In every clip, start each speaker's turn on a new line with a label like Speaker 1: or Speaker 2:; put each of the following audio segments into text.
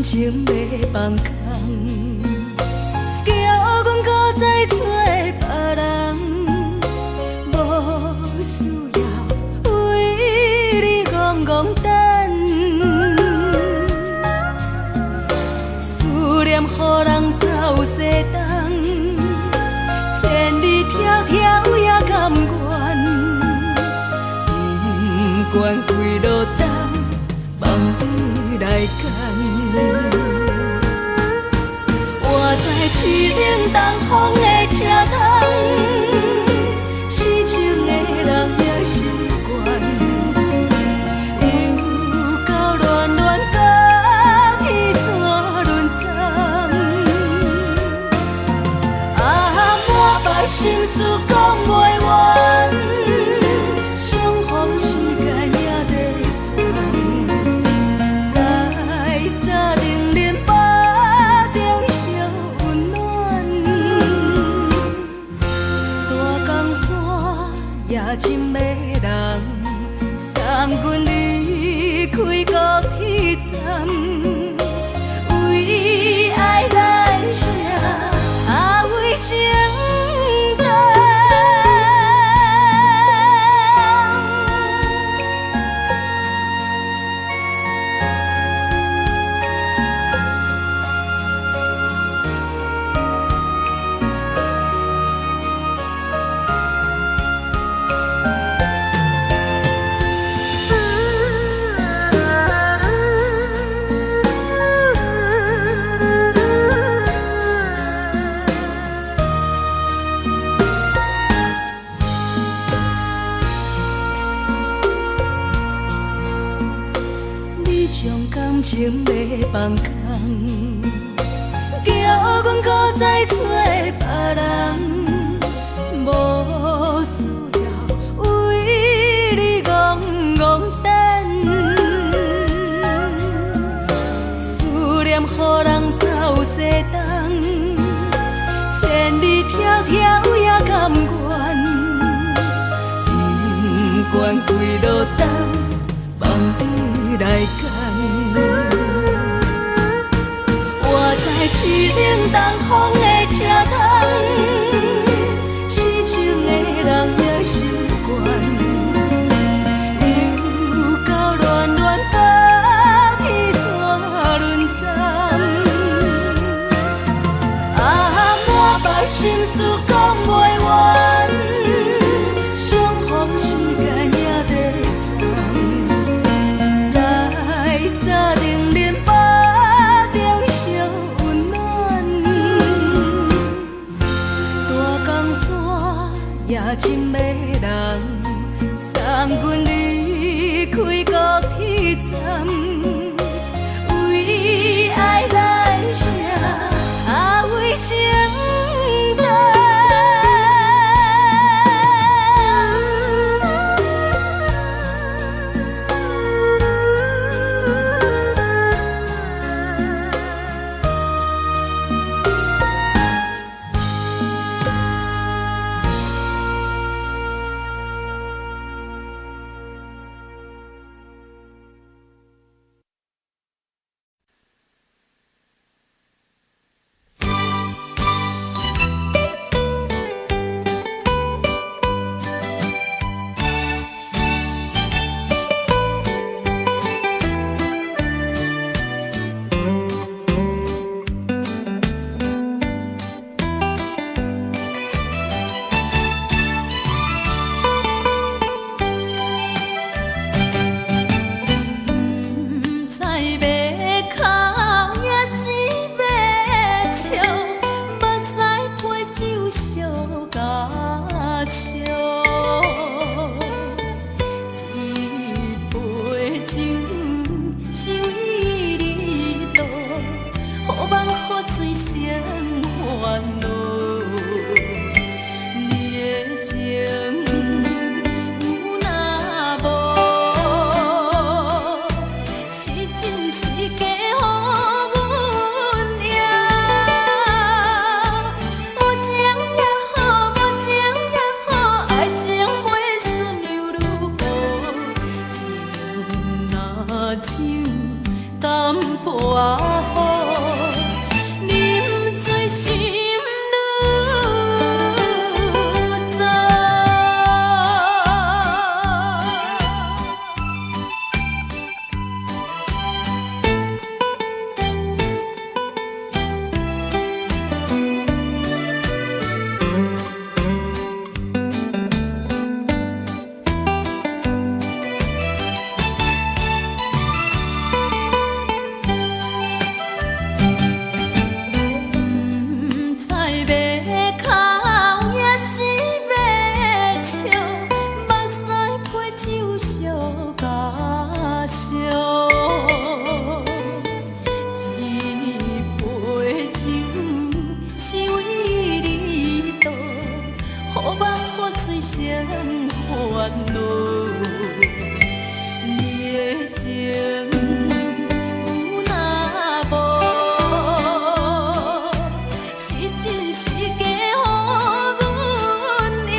Speaker 1: 情欲放空，叫阮閣再揣別人，無需要為你戇戇等，思念予人走西東，千里迢迢也甘願，不管幾落冬，放你來揀。活在凄冷東風的車窗，痴情的人也習慣，又到暖暖甲天山輪欉。啊，滿腹心事講袂完，相逢時間也在藏，在三重恁腹中相溫暖。大江山也真迷人，送阮離開高鐵站，為愛來寫，啊為情等。你將感情欲放空，叫阮閣再揣別人，無需要為你戇戇等，思念予人走西東，千里迢迢也甘願，不管幾落冬，放你來揀。活在凄冷東風的車窗，痴情的人也習慣，又到暖暖甲天山輪欉。啊，滿腹心事講袂完，相逢時間也在藏，在三重恁腹中相溫暖。大江山也真迷人，送阮離開高鐵站，為愛來寫，啊為情等。成煩惱。你的情有若無，是真是假，予阮贏。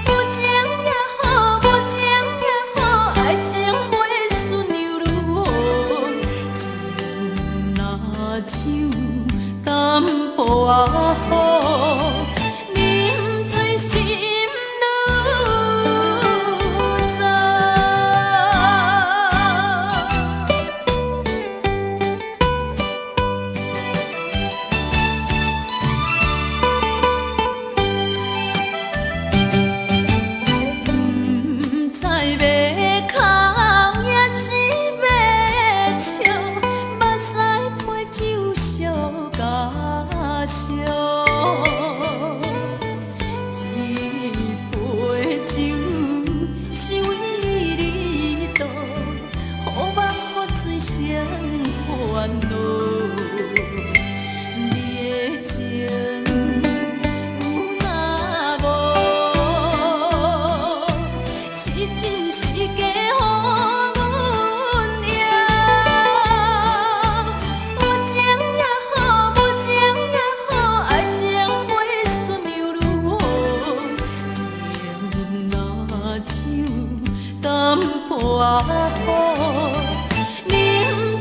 Speaker 1: 有情也好，無情也好，愛情袂輸娘女。情若像淡薄仔雨，啉醉心愈早。毋知欲哭抑是欲笑，目屎陪酒相加烧。這杯酒是為你倒，予夢予醉成煩惱。你的情有若無，是真是假，予阮贏。有情也好，無情也好，愛情袂輸娘女。情若像淡薄仔雨，啉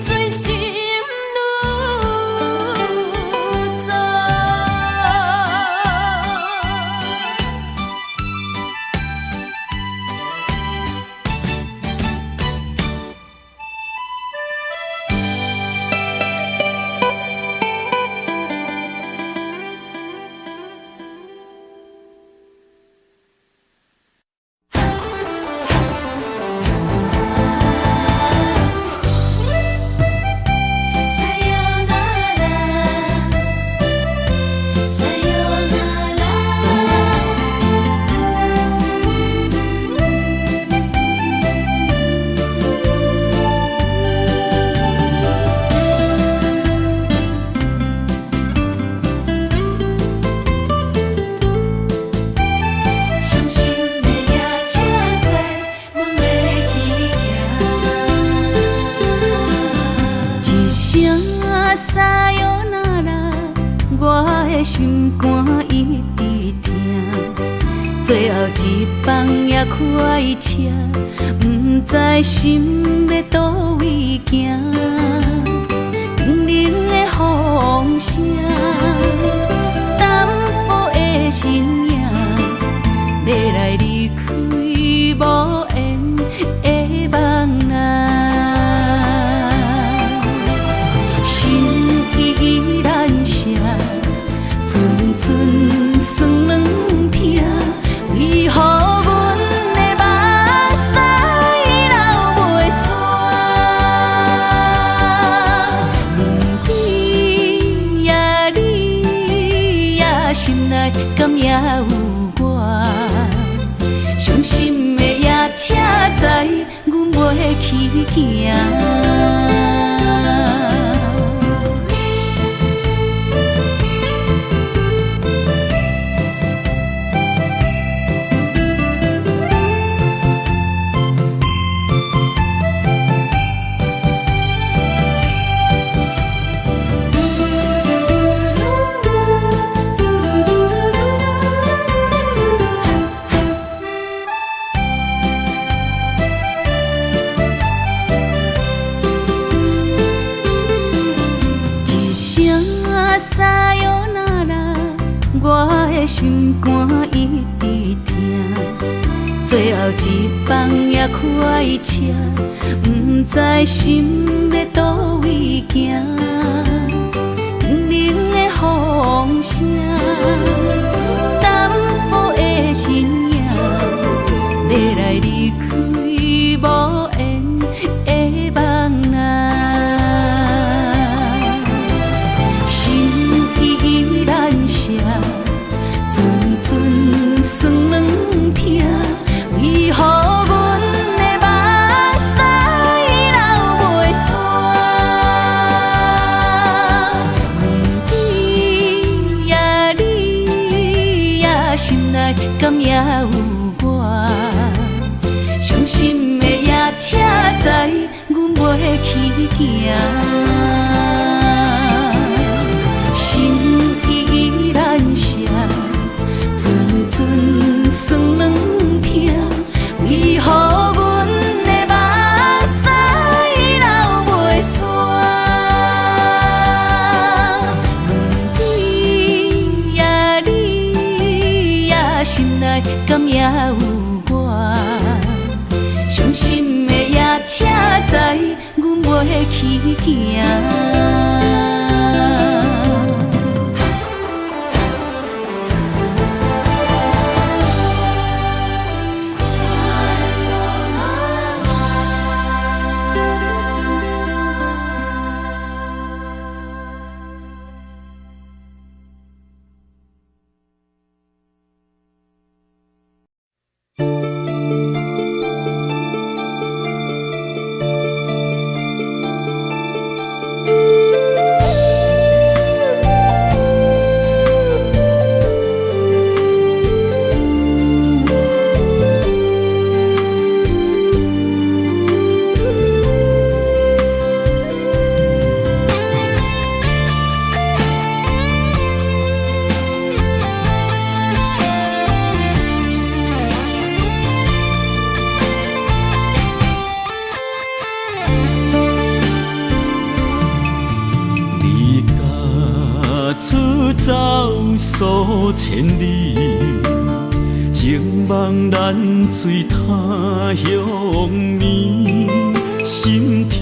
Speaker 1: 醉心愈早。
Speaker 2: さよならさよなら。傷心的夜車載，阮欲去行。一聲さよなら，我的心肝一直疼。最後一班也開車，毋知心欲佗位行。冰冷的風聲，淡薄的身影，欲來離開無緣的夢啊。心依難捨，陣陣酸軟疼，為何阮的目屎流袂煞？問你呀你呀，心內敢猶有我？傷心的夜車載，阮欲去行。一聲さよなら，我的心肝一直疼。最後一班也開車，毋知心欲佗位行。冰冷的風聲，淡薄的身影，欲來離開無緣的夢啊。心依難捨，陣陣酸軟疼，為何阮的目屎流袂煞？問你呀你心內敢猶有我？傷心的夜車知阮袂去行，心意難捨，陣陣酸軟疼，為何阮的目屎流袂煞？你呀你呀，心內敢猶有我？傷心的夜車知阮袂去行。
Speaker 3: 你甲出走数千里，情梦难醉他乡暝，心痛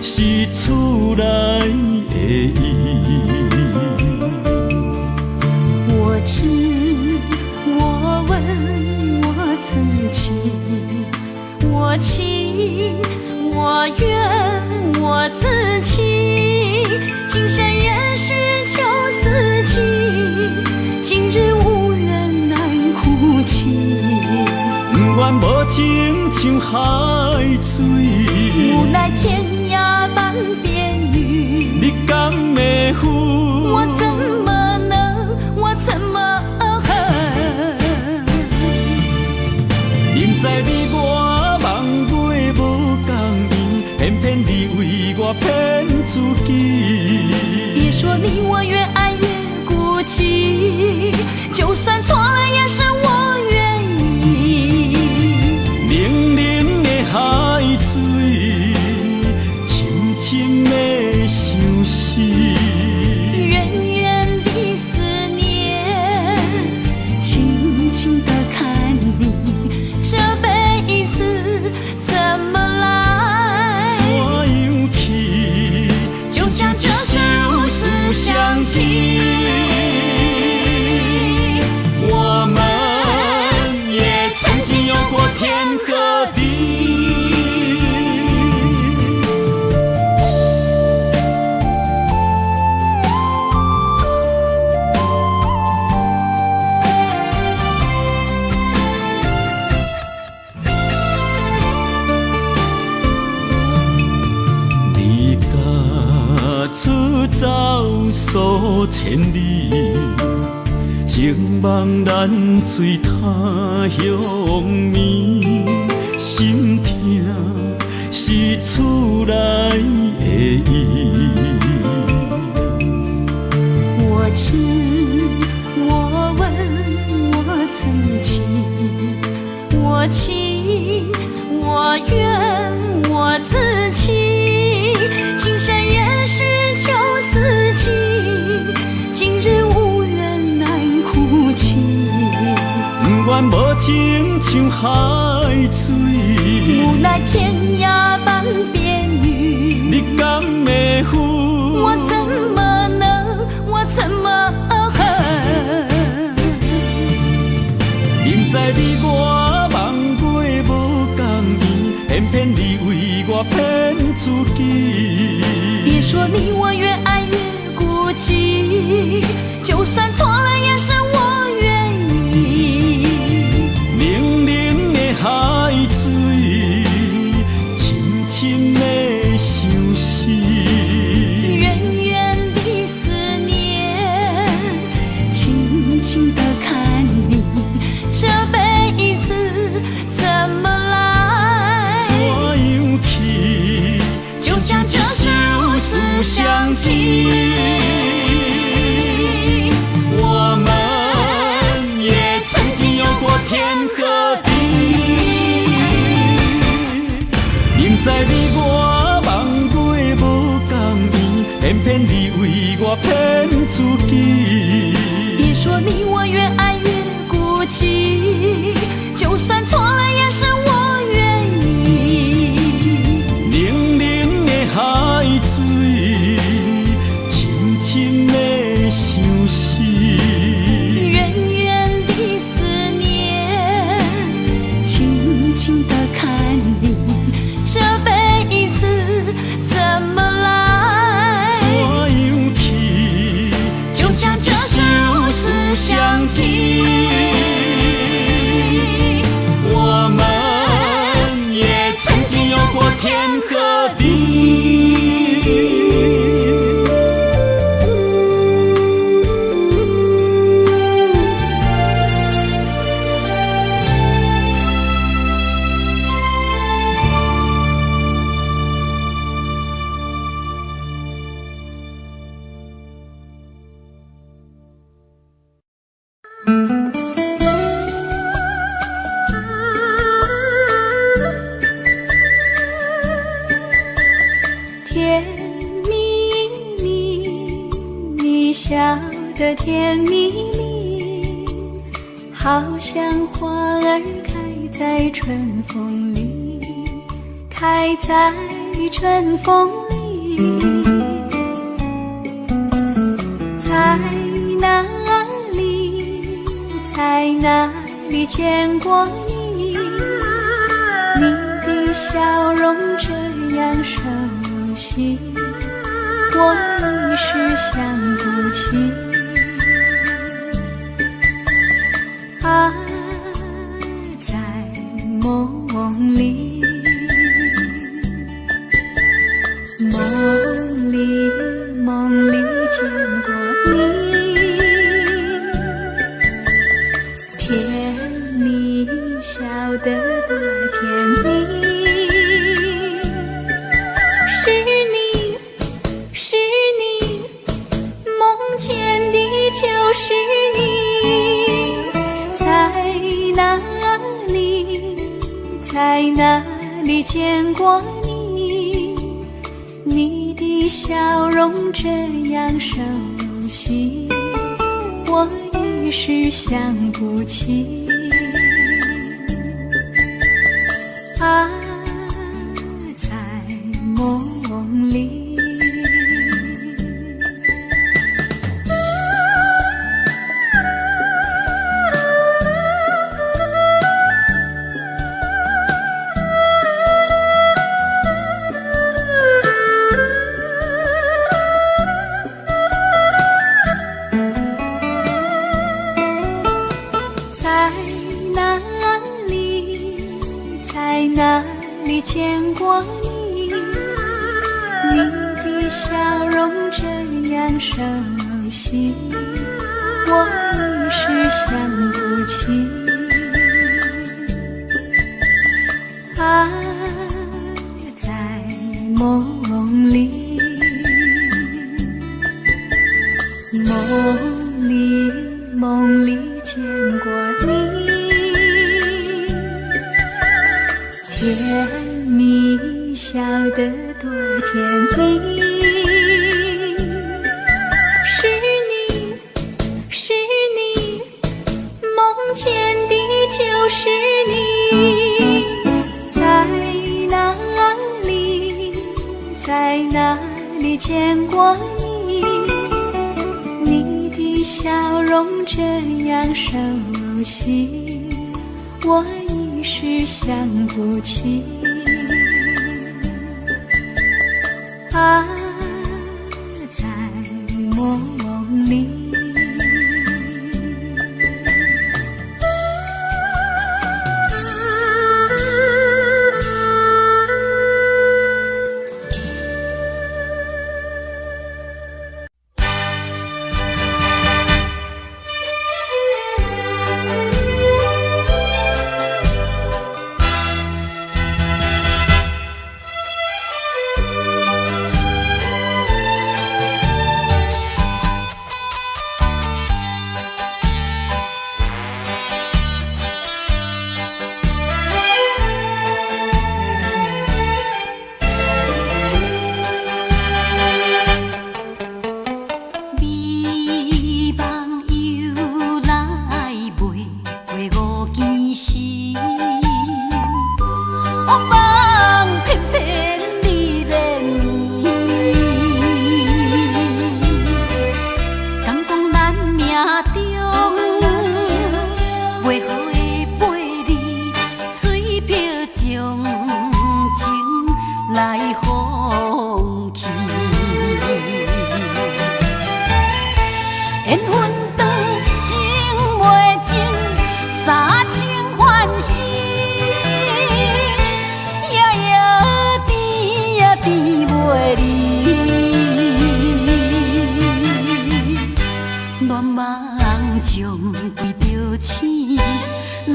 Speaker 3: 是厝内的伊。
Speaker 1: 我知，我問我自己，我情我願我自己，今生也許就此際，今日無緣難哭泣。
Speaker 3: 不願無情像海水，
Speaker 1: 無奈天涯半邊雨，
Speaker 3: 你敢會負？
Speaker 1: 我怎麼能，我怎麼恨？
Speaker 3: 明知你我夢尾無仝圓，偏偏你為我騙自己。
Speaker 1: 別說你我越愛越孤寂，就算錯了也是我願意。
Speaker 3: 冷冷的海水，深深的相思。
Speaker 1: 遠遠的思念，靜靜的看你，這輩子怎麼來？
Speaker 3: 怎樣去？
Speaker 1: 就像這首思想起。
Speaker 3: 我們也曾經有過天和地。你甲出走數千里，情夢難醉他鄉暝，心痛是厝內的伊。
Speaker 1: 我知，我問我自己，我情我願我自己，今生也許就此際，今日無緣難哭泣。
Speaker 3: 不願無情像海水，
Speaker 1: 無奈天涯半邊雨，
Speaker 3: 你敢會負？
Speaker 1: 我怎麼能，我怎麼恨？
Speaker 3: 明知你我夢尾無仝圓，偏偏你為我騙自己。
Speaker 1: 別說你我越愛越孤寂，就算錯了也是我願意。
Speaker 3: 冷冷的海水，深深的相思。
Speaker 1: 遠遠的思念，靜靜的看
Speaker 3: 毋知你我夢過無仝圓，偏偏你為我騙自己。
Speaker 1: 別說你我越愛越孤寂，就算錯了也是我願意。
Speaker 3: 冷冷的海水，深深的相思。
Speaker 1: 遠遠的思念，輕輕的看你，這輩子怎麼來？
Speaker 3: 怎樣去？
Speaker 1: 就像這首思鄉情。
Speaker 3: 我們也曾經有過天和地。
Speaker 2: 甜蜜蜜，你笑得甜蜜蜜，好像花兒開在春風裡，開在春風裡。在哪裡，在哪裡見過你？你的笑容這樣熟悉，我一時想不起。啊，在夢裡，夢裡夢裡見過你，甜蜜笑得多甜蜜，是你是你，夢見的就是你，在哪裡，在哪裡見過你？你的笑容這樣熟悉，我一時想不起。啊，在夢裡。在哪裡，在哪裡見過你？你的笑容這樣熟悉，我一時想不起。啊，在夢裡，夢裡夢裡見過你，甜蜜笑得多甜蜜，是你是你，夢見的就是你，在哪裡，在哪裡見過你？你的笑容這樣熟悉，我一時想不起。啊，在夢裡。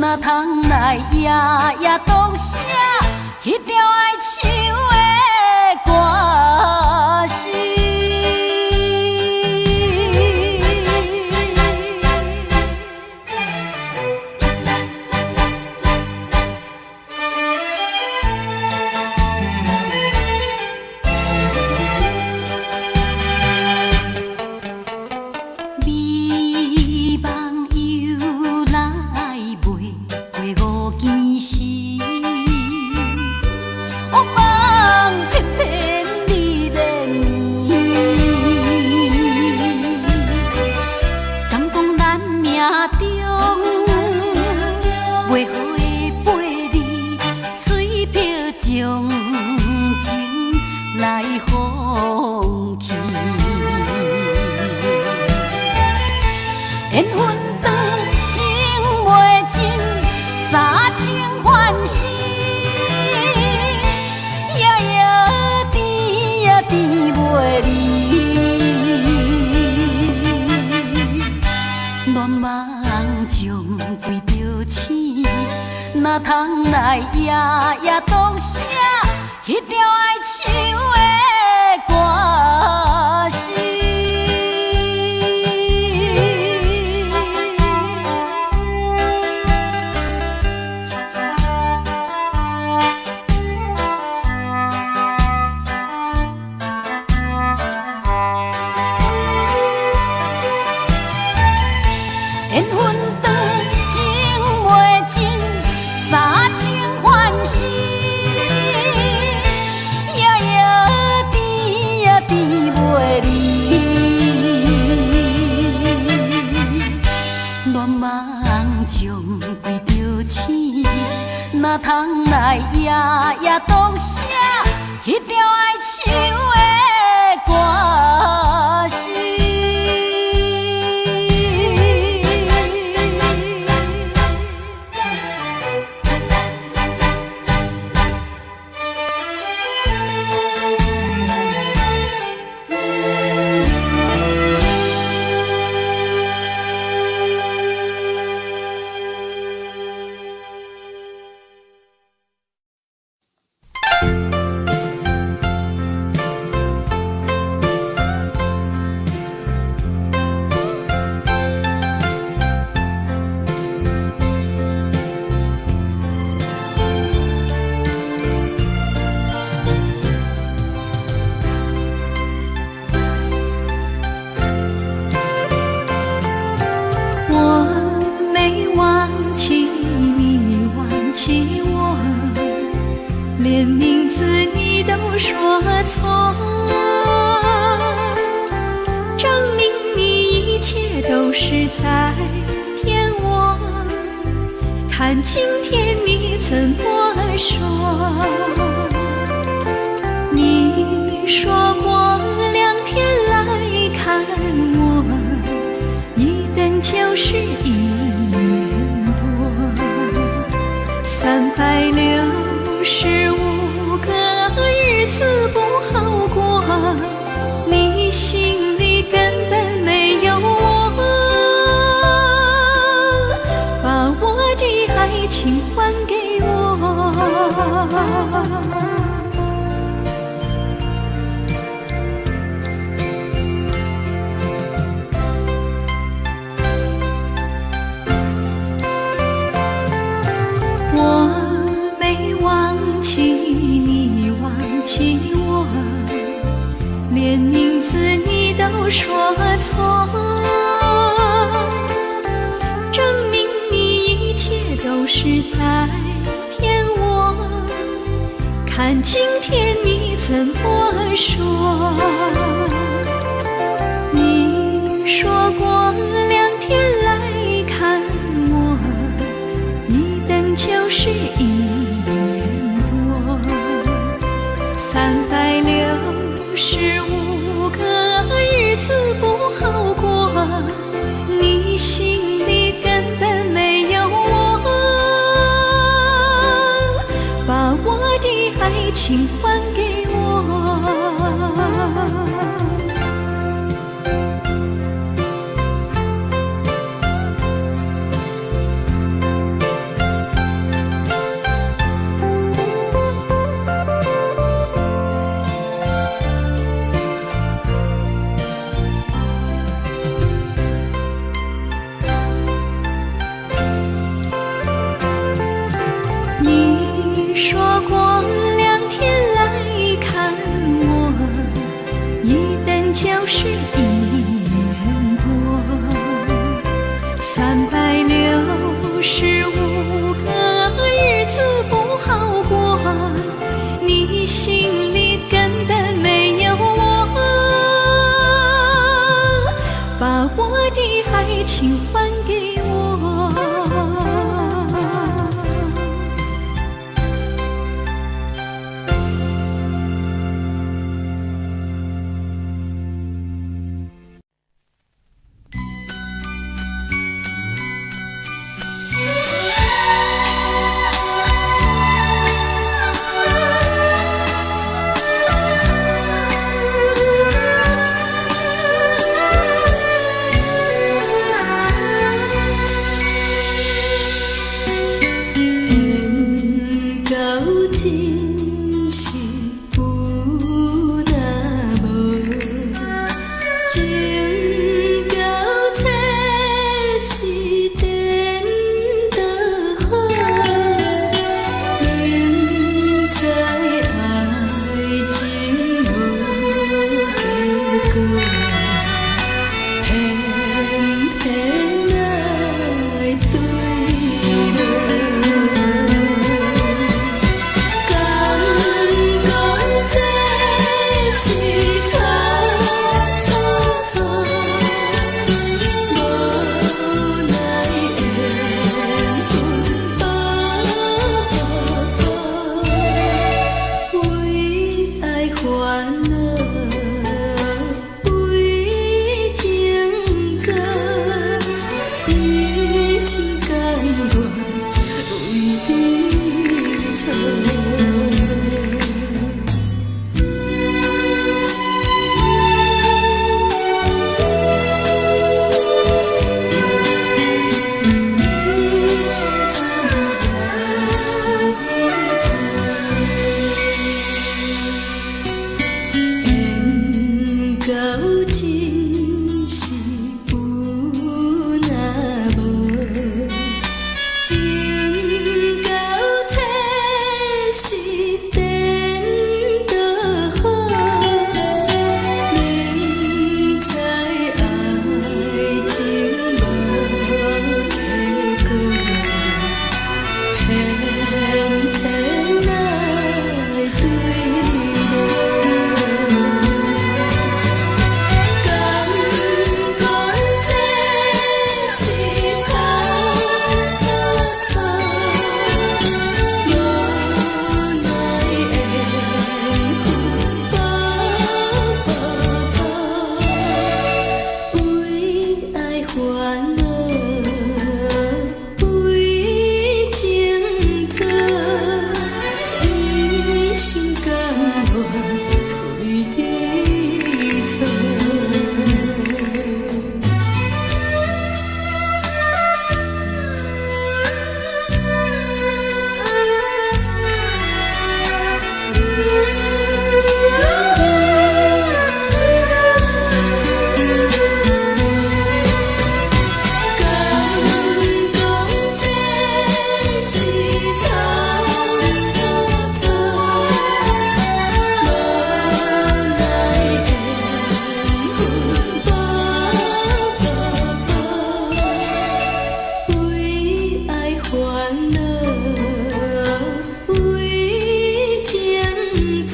Speaker 2: 哪通來夜夜當寫彼條愛唱的歌詞？美夢由來袂過五更時，惡夢偏偏你連綿。敢講咱命中袂好的八字，催逼將情來放棄。緣分長，情袂盡，三清反死。夜夜甜呀甜袂離，恋夢將歸著醒，哪通來夜夜當寫彼條愛唱的歌詞？緣分長，情袂盡，三清反死。夜夜甜呀甜袂離，戀夢將歸著醒，哪通來夜夜當寫彼條愛唱的歌詞？
Speaker 1: 我沒忘記你，忘記我，連名字你都說錯，證明你一切都是在騙我。看今天你怎麼說？你說過2天來看我，一等就是1年多，365個日子不好過，你心裡根本沒有我，把我的愛情還給我。我沒忘記你，忘記我，連名字你都說錯，證明你一切都是在騙我。看今天你怎麼說？你說過2天來看我，一等就是1年多，365個日子不好過，你心裡根本沒有我，把我的愛情還給我。說過2天來看我，一等就是一年多，365個日子不好過，你心裡根本沒有我，把我的愛情還給我。緣到真是有若無，情到這是顛倒好，明知愛情無結果，偏偏愛對落。敢講這是錯錯錯，無奈緣分薄薄，為愛煩惱，為情做，一心甘願為你錯。一心甘願為你錯。緣到真是有若無，情到這是顛倒好，明知愛情無結果，偏偏愛對落。敢講這是錯錯錯，無奈緣分薄薄薄，為愛煩惱，為情做，一心甘願為你錯。敢講這是錯錯錯，無奈緣分薄薄薄，為愛煩惱，為情做，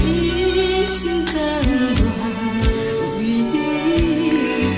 Speaker 1: 一心甘願為你錯。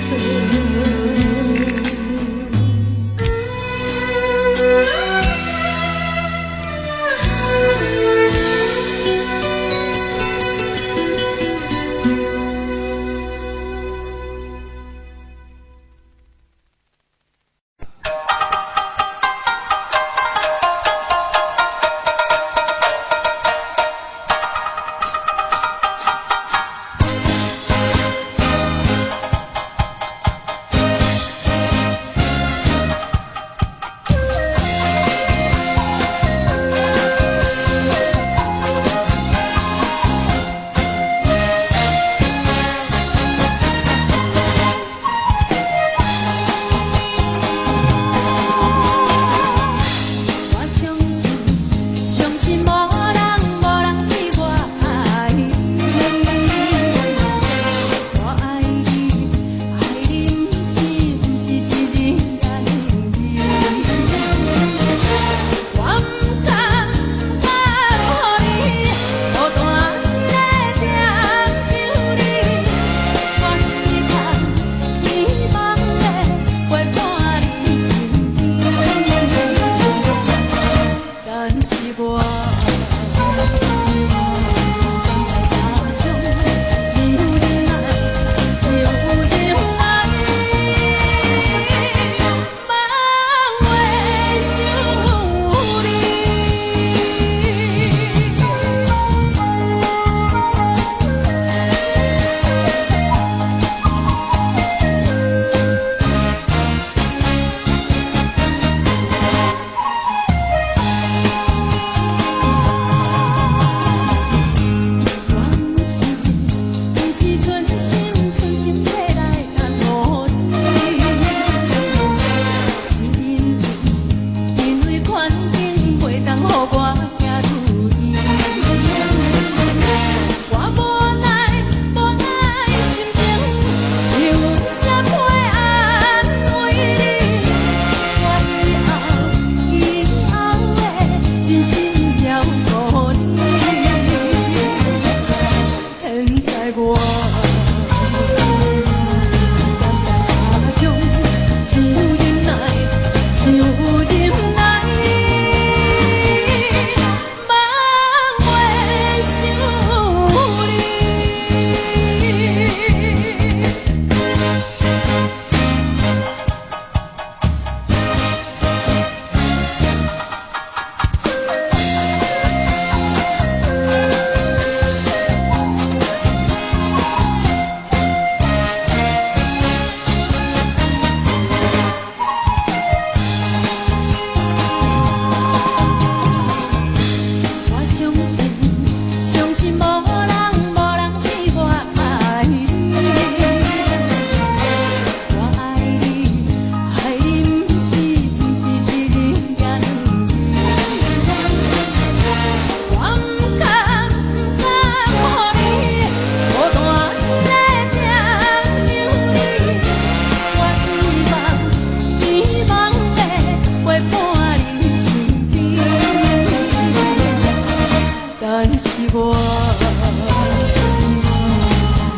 Speaker 3: 我。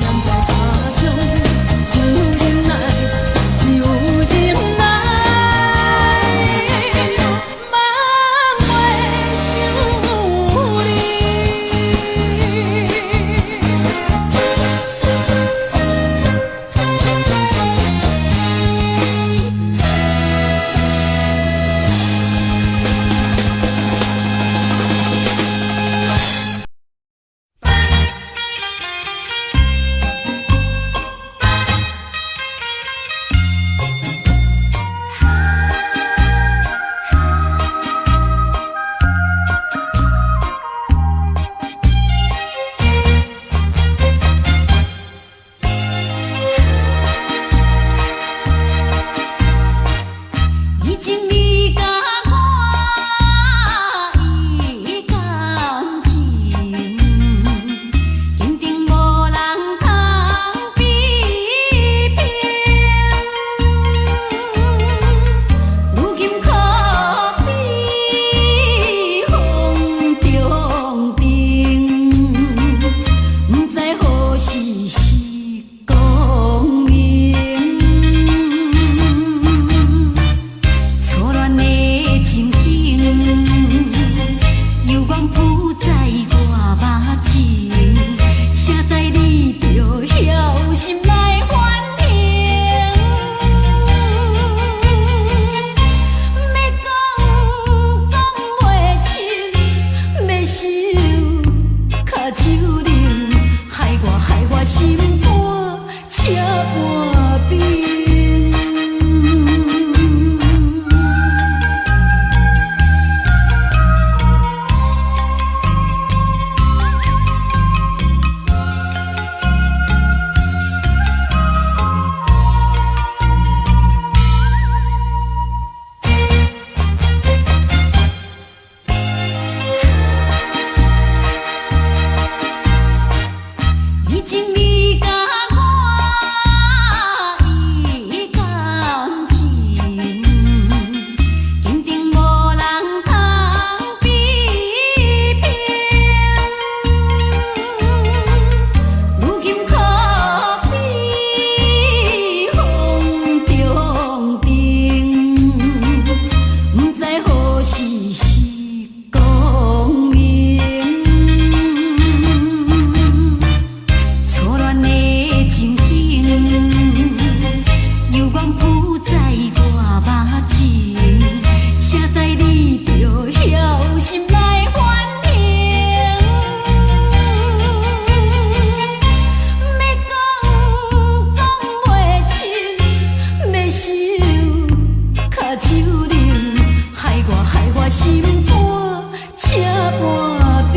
Speaker 1: 踮在他鄉只有忍耐，只有忍耐，茫袂想你。以前你佮我的感情，肯定無人通比拼。如今可比風中燈，不知何時是光明。初戀的情景，猶原浮在我目前，誰知你著枵心內反應。欲講講袂清，欲收跤手冷，害我害我心肝這般冰。以前你佮我的感情，肯定無人通比拼。如今可比風中燈，不知何時是光明。初戀的情景，猶原浮在我目前，誰知你著枵心內反應。欲講講袂清，欲收跤手冷，害我害我心肝這般冰。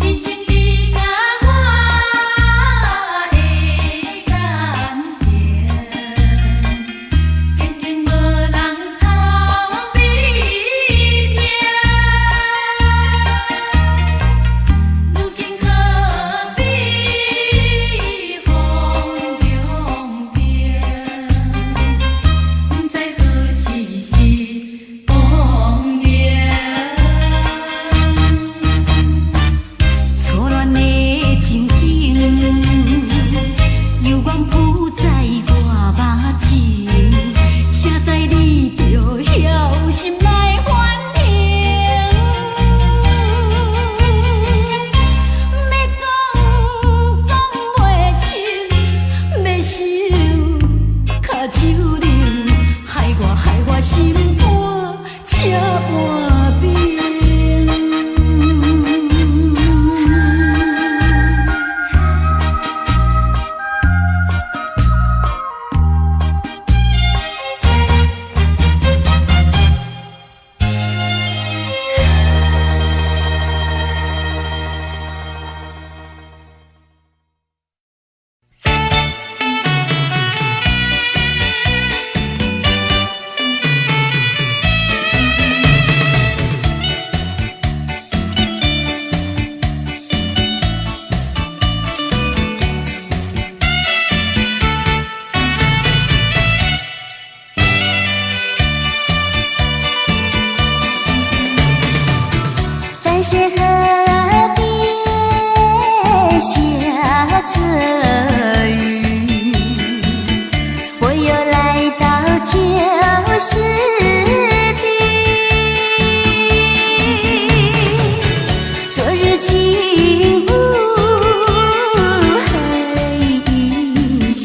Speaker 1: 以前你佮我的感情，肯定無人通比拼。如今可比風中燈，不知何時淡水河邊下著雨，我又來到舊時地。昨日情霧還依稀，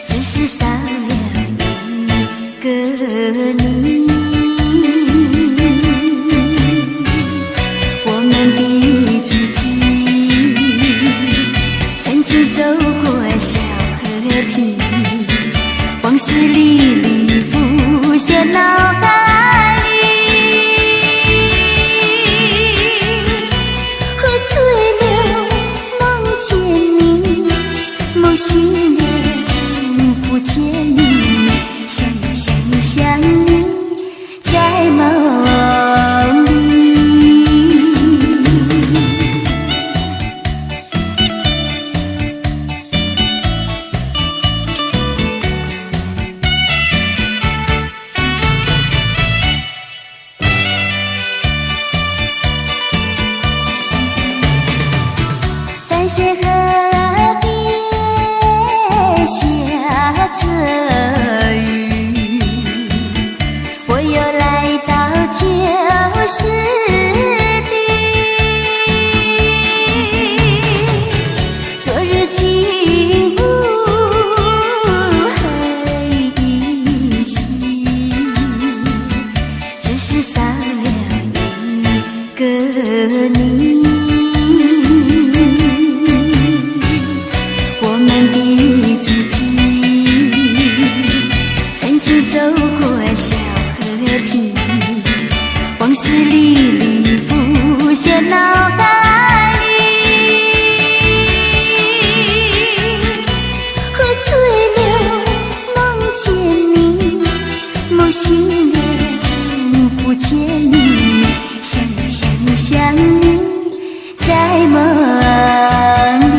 Speaker 1: 只是少了一個你。我們的足跡，曾經走過小河堤，往事歷歷浮現腦海裡。喝醉了夢見你，夢醒了不見你，想你想你想你，在夢裡。淡水河邊下著雨，我又來到舊時地。昨日情霧還依稀，只是少了一個你。我們的足跡，曾經走過小河堤，往事歷歷浮現腦海裡。喝醉了夢見你，夢醒了不見你，想你想你想你，在夢裡。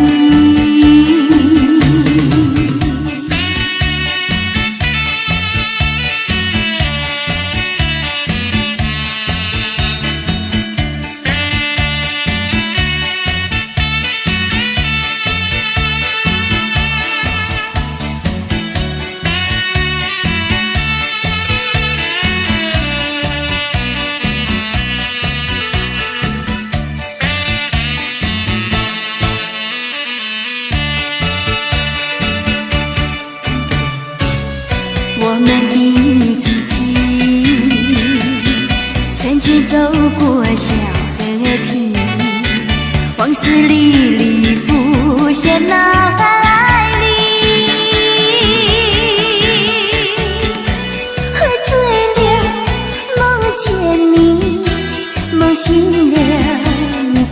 Speaker 1: 我們的足跡，曾經走過小河堤，往事歷歷浮現腦海裡。喝醉了夢見你，夢醒了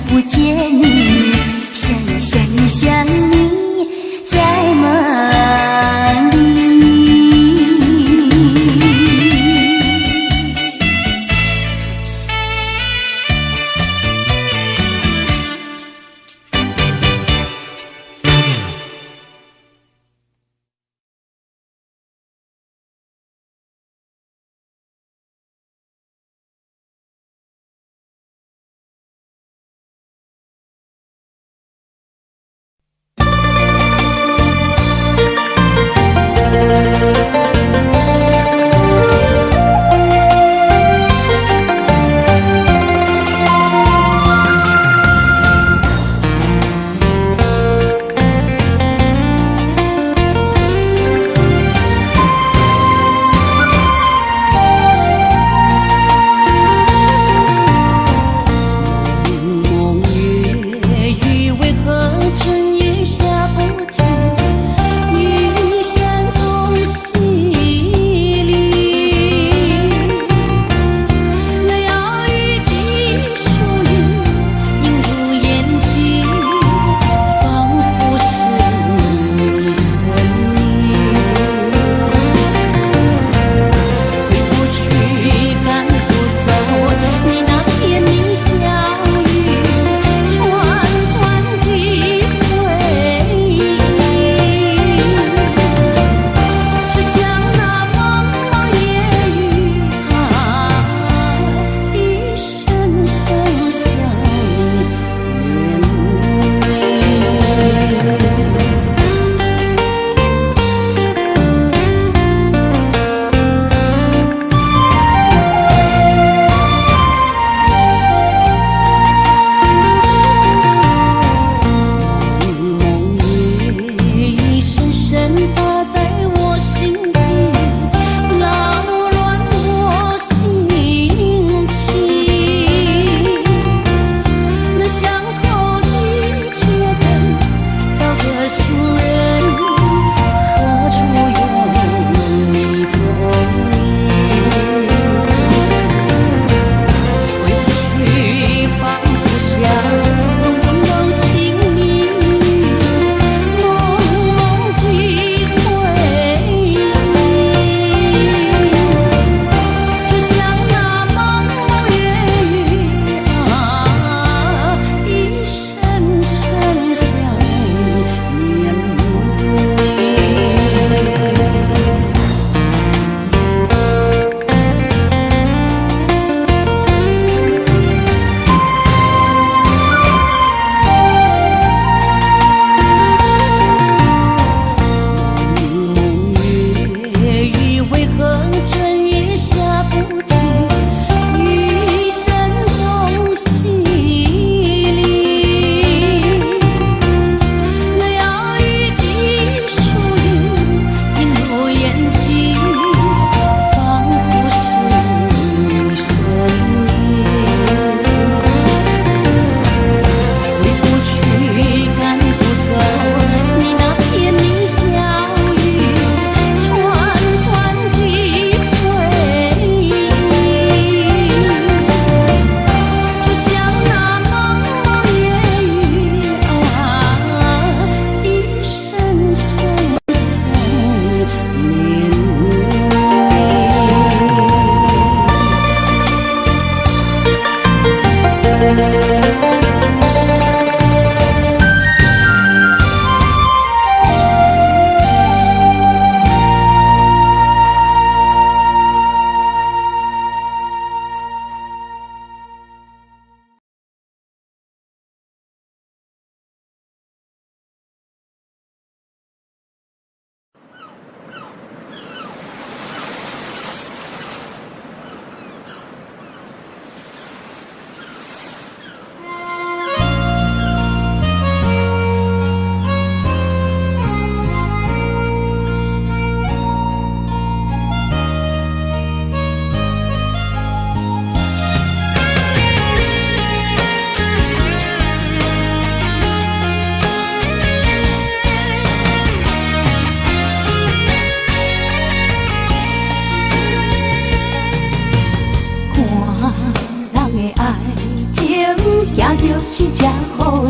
Speaker 1: 不見你，想你想你想你，在夢裡。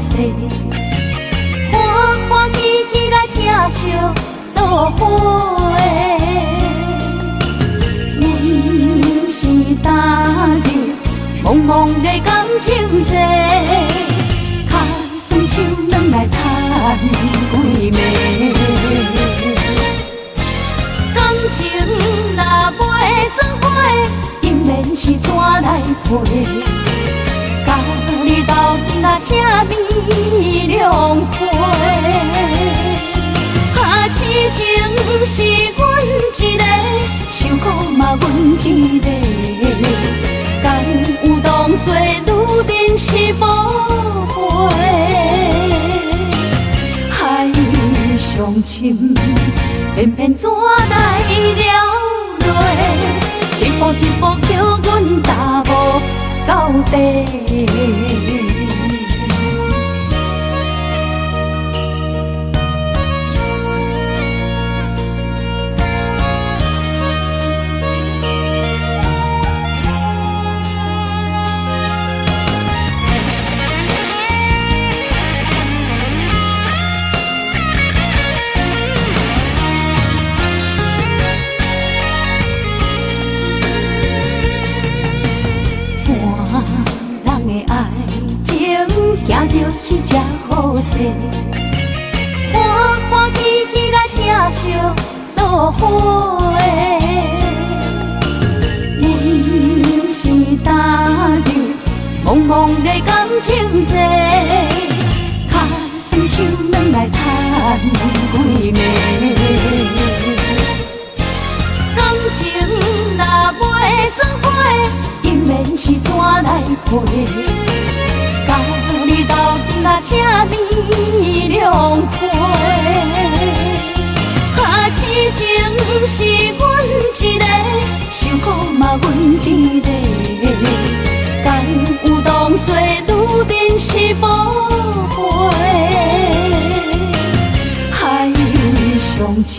Speaker 2: 勢，歡歡喜喜來疼惜做伙。阮是踏入茫茫的感情債，跤酸手軟來趁幾暝。感情若袂做伙，姻緣是怎來配？佮你鬥陣啊，請你兩陪。啊，痴情是阮一个，受苦嘛阮一个。敢有當作女人是寶貝？海上深，偏偏怎來了落？一步一步叫阮踏無到底。就是這好勢，歡歡喜喜來疼惜做伙。阮是踏入茫茫的感情債，跤酸手軟來趁幾暝。感情若袂做伙，姻緣是怎來配？佮你鬥陣啊，請你兩陪。啊，痴情是阮一个，受苦嘛阮一个。敢有當作女人是寶貝？海上深，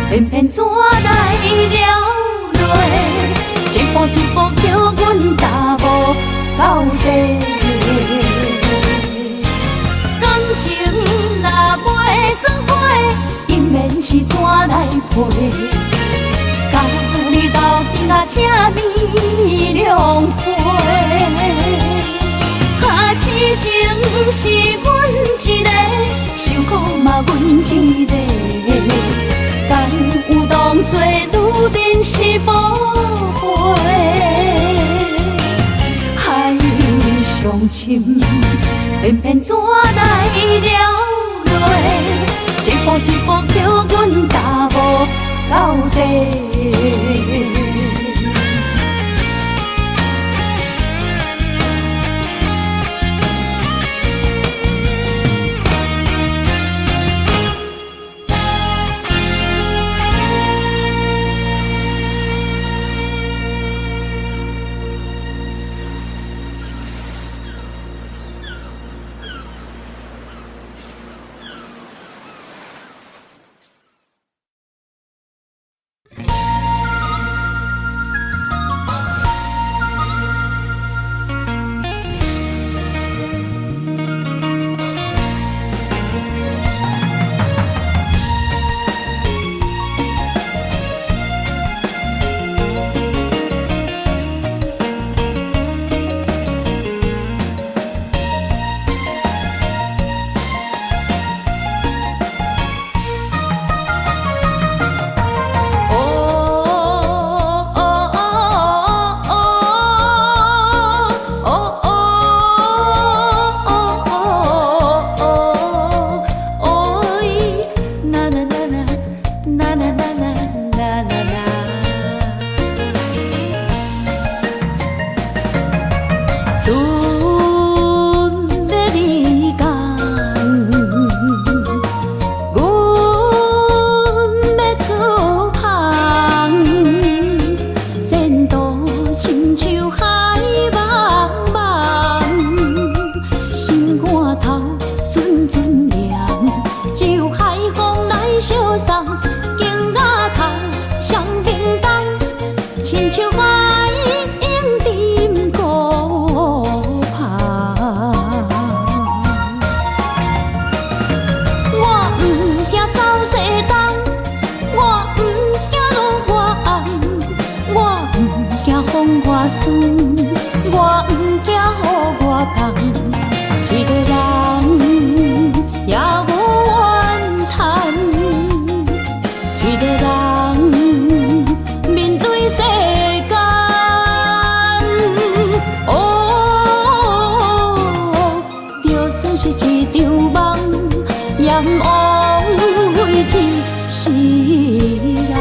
Speaker 2: 偏偏怎來了落？一步一步叫阮踏無到底。感情若袂做伙，姻緣是怎來配？佮你鬥陣啊，請你兩陪。啊，痴情是阮一個，受苦嘛阮一個。敢有當作女人是寶貝？海上深，偏偏怎來了落？一步一步叫阮踏無到底。陣陣涼，只有海風來相送，景仔酸，我毋驚雨偌重，一个人也無怨嘆，一個人面對世間。哦，就算是一場夢，也毋枉費一世人。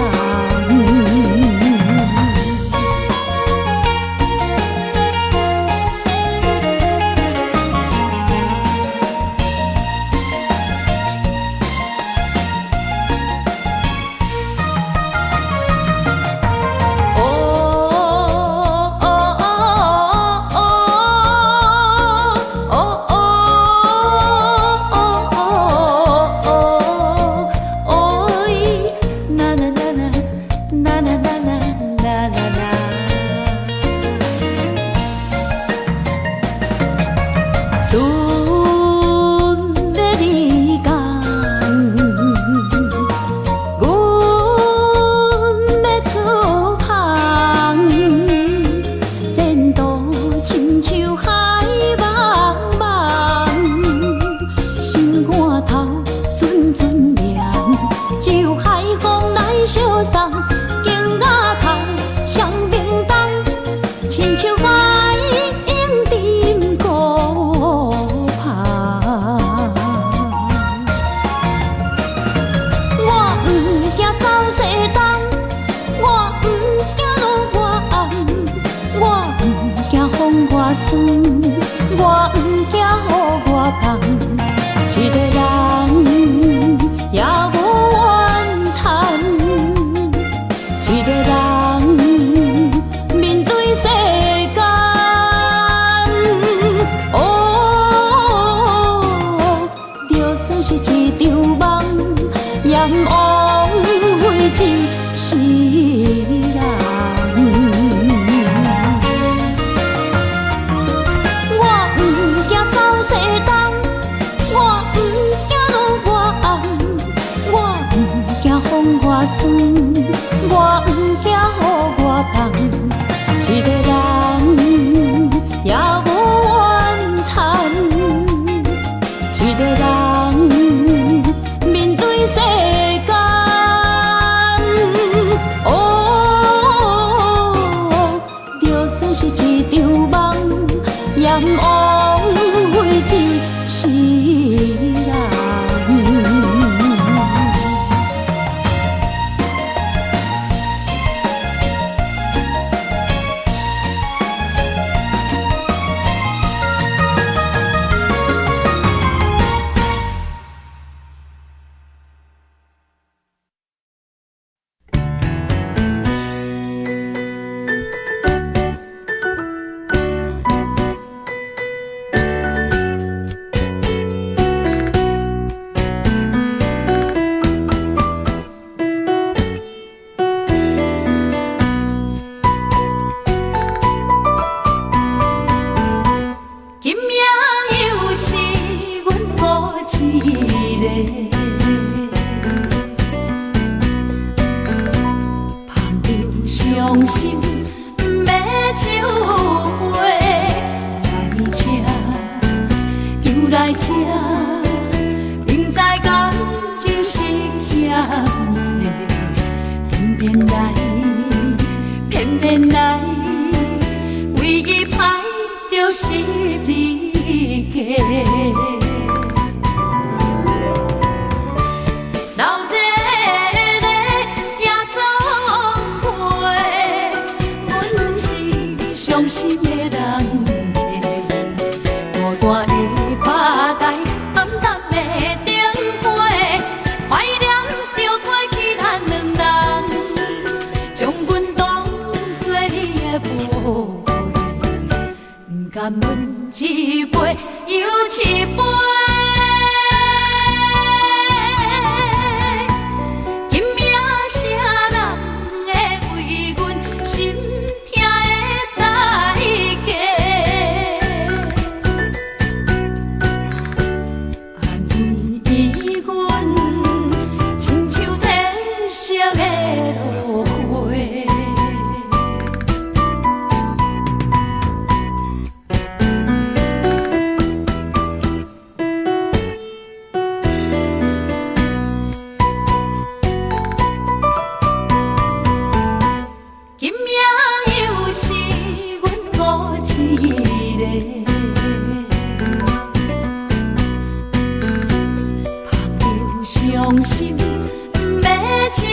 Speaker 2: 酒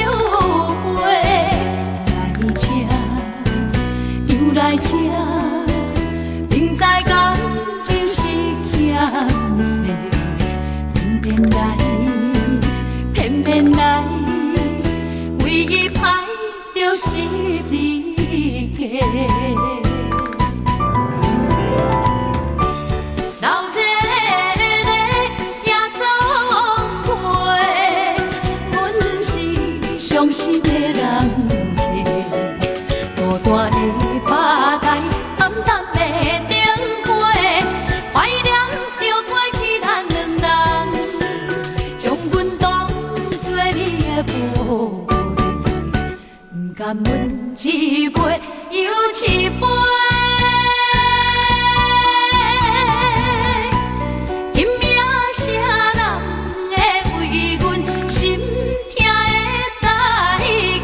Speaker 2: 杯，來這，又來這，明知感情是欠債，偏偏來，偏偏來，為伊歹著十字架。流熱的夜總會，阮是傷心的人客。孤單的吧台，暗淡的燈火，懷念著過去咱兩人，將阮當作你的寶貝，毋甘阮一杯又一杯。今夜啥人會為阮心疼的代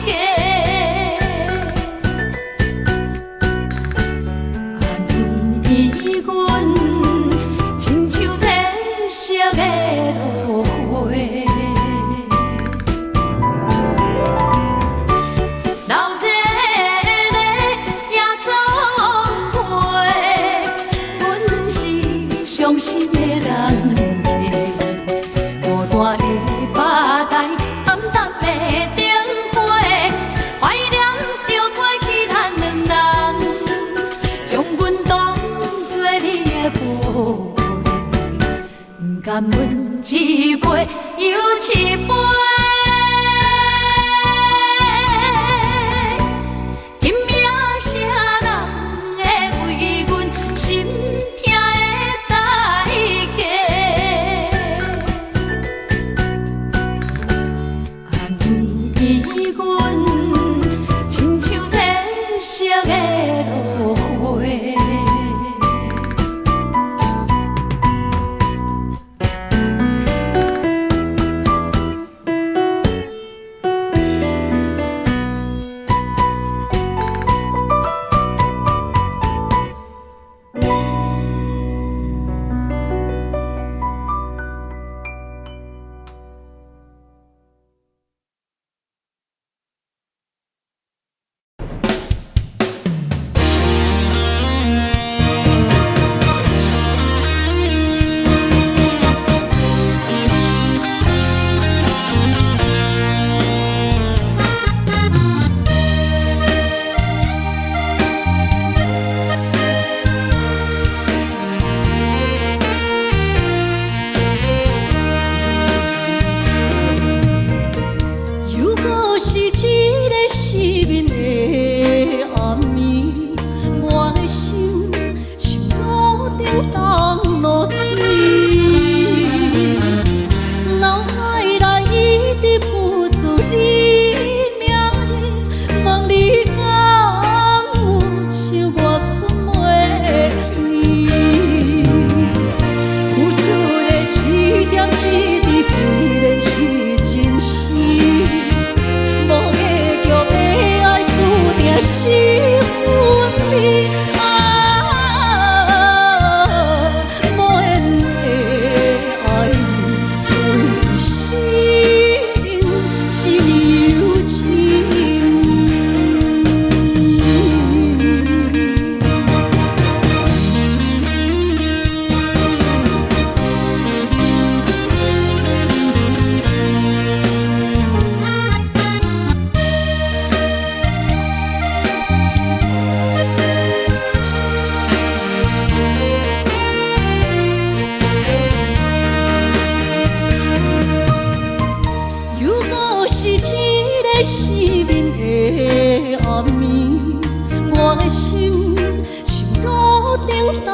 Speaker 2: 價？安慰阮，親像褪色的落花。流熱的夜總會，阮是傷心的人客。孤單的吧台，暗淡的燈火，懷念著過去咱兩人，將阮當作你的寶貝，毋甘阮一杯又一杯。今夜啥人會為阮心疼的代價？安慰阮，親像褪色的落花。
Speaker 1: 又閣是一个失眠的暗暝，我的心像炉頂凍露水，腦海內一直浮出你名字，問你敢有像我睏袂去？付出的一點一滴雖然是真實，無結局的愛注定是分離。啊，無緣的愛人，為生只有情。又閣是一个失眠的暗暝，我的心像炉頂凍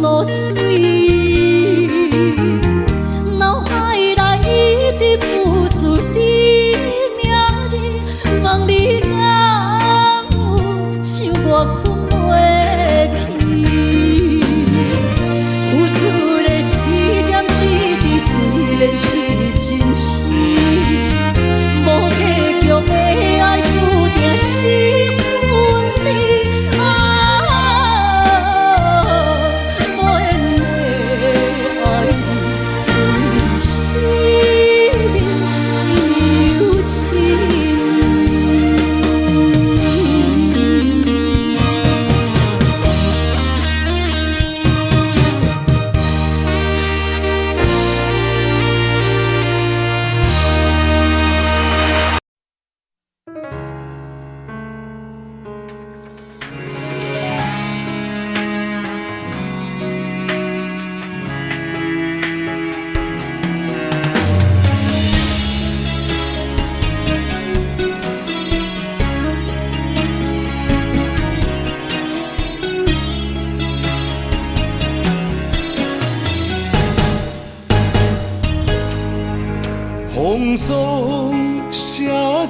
Speaker 1: 露水，腦海內一直浮出你名字，問你敢有像我睏袂去？付出的一點一滴雖然是真實，無結局的愛注定是分離。啊，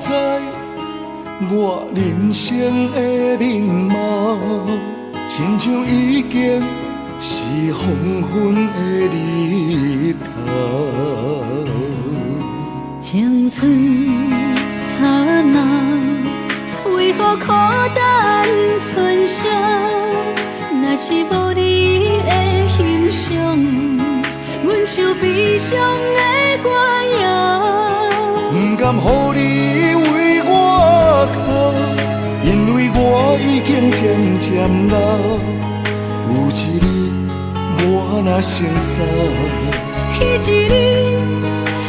Speaker 4: 在我人生的面貌，親像已經是黃昏的日頭。
Speaker 2: 青春燦爛，為何苦等春宵？若是無你的欣賞，阮像悲傷的歌謠。
Speaker 4: 不甘予你為我哭，因為我已經漸漸老。有一日我若先走，
Speaker 2: 彼一日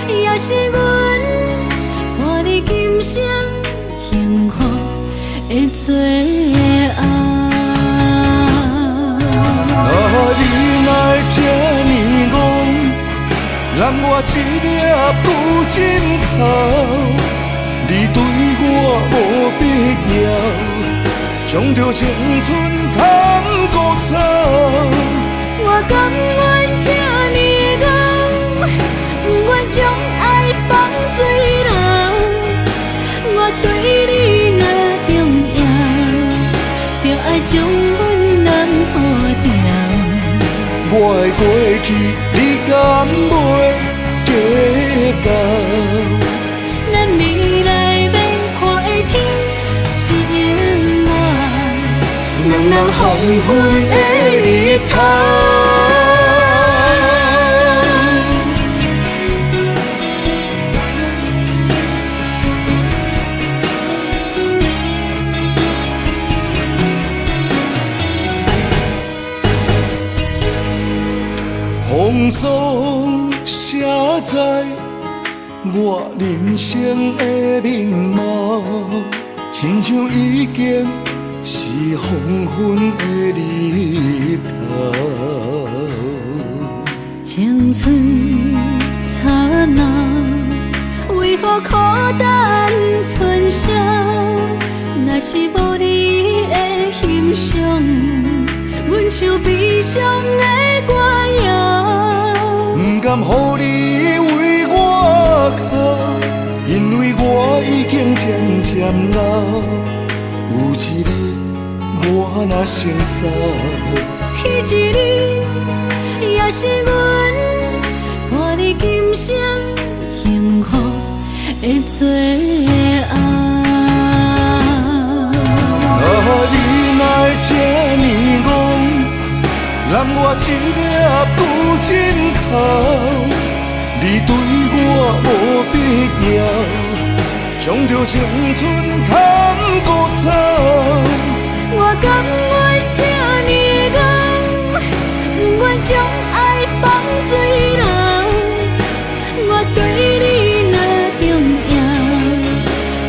Speaker 2: 也是阮伴你今生幸福的最後。
Speaker 4: 啊，你哪會這呢戇，攬我一粒舊枕頭，你對我無必要，將著青春牵孤走。
Speaker 2: 我甘願這呢戇，不願將愛放水流。我對你若重要，就愛將阮攬好牢。
Speaker 4: 我的過去，你敢袂計較？
Speaker 2: 咱未來欲看的天是永遠
Speaker 4: 兩人黃昏的日頭。風霜寫在我人生的面貌，親像已經是黃昏的日頭。
Speaker 2: 青春燦爛，為何苦等春宵？若是無你的欣賞，阮像悲傷的歌謠。
Speaker 4: 不甘予你為我哭，因為我已經漸漸老。有一日我若先走，
Speaker 2: 彼一日也是阮伴你今生幸福的最後。
Speaker 4: 啊，你哪會這呢戇，攬我一粒舊枕頭，你對我無必要，將著青春牽孤走。
Speaker 2: 我甘願這呢戇，不願將愛放水流。我對你若重要，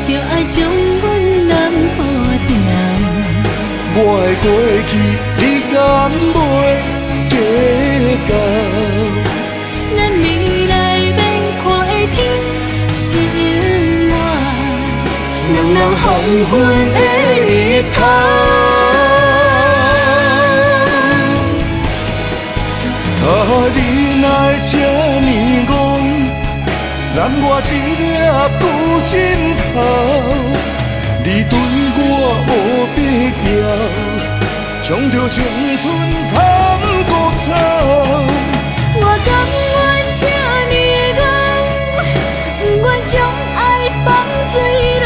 Speaker 2: 就愛將阮攬好牢。
Speaker 4: 我的過去，你敢袂計較？
Speaker 2: 咱未來欲看的天是永遠
Speaker 4: 兩人黃昏的日頭。啊，你哪會這呢戇，攬我一粒舊枕頭，你對我無必要，將著青春牽孤走。
Speaker 2: 我甘願這呢戇，不願將愛放水流。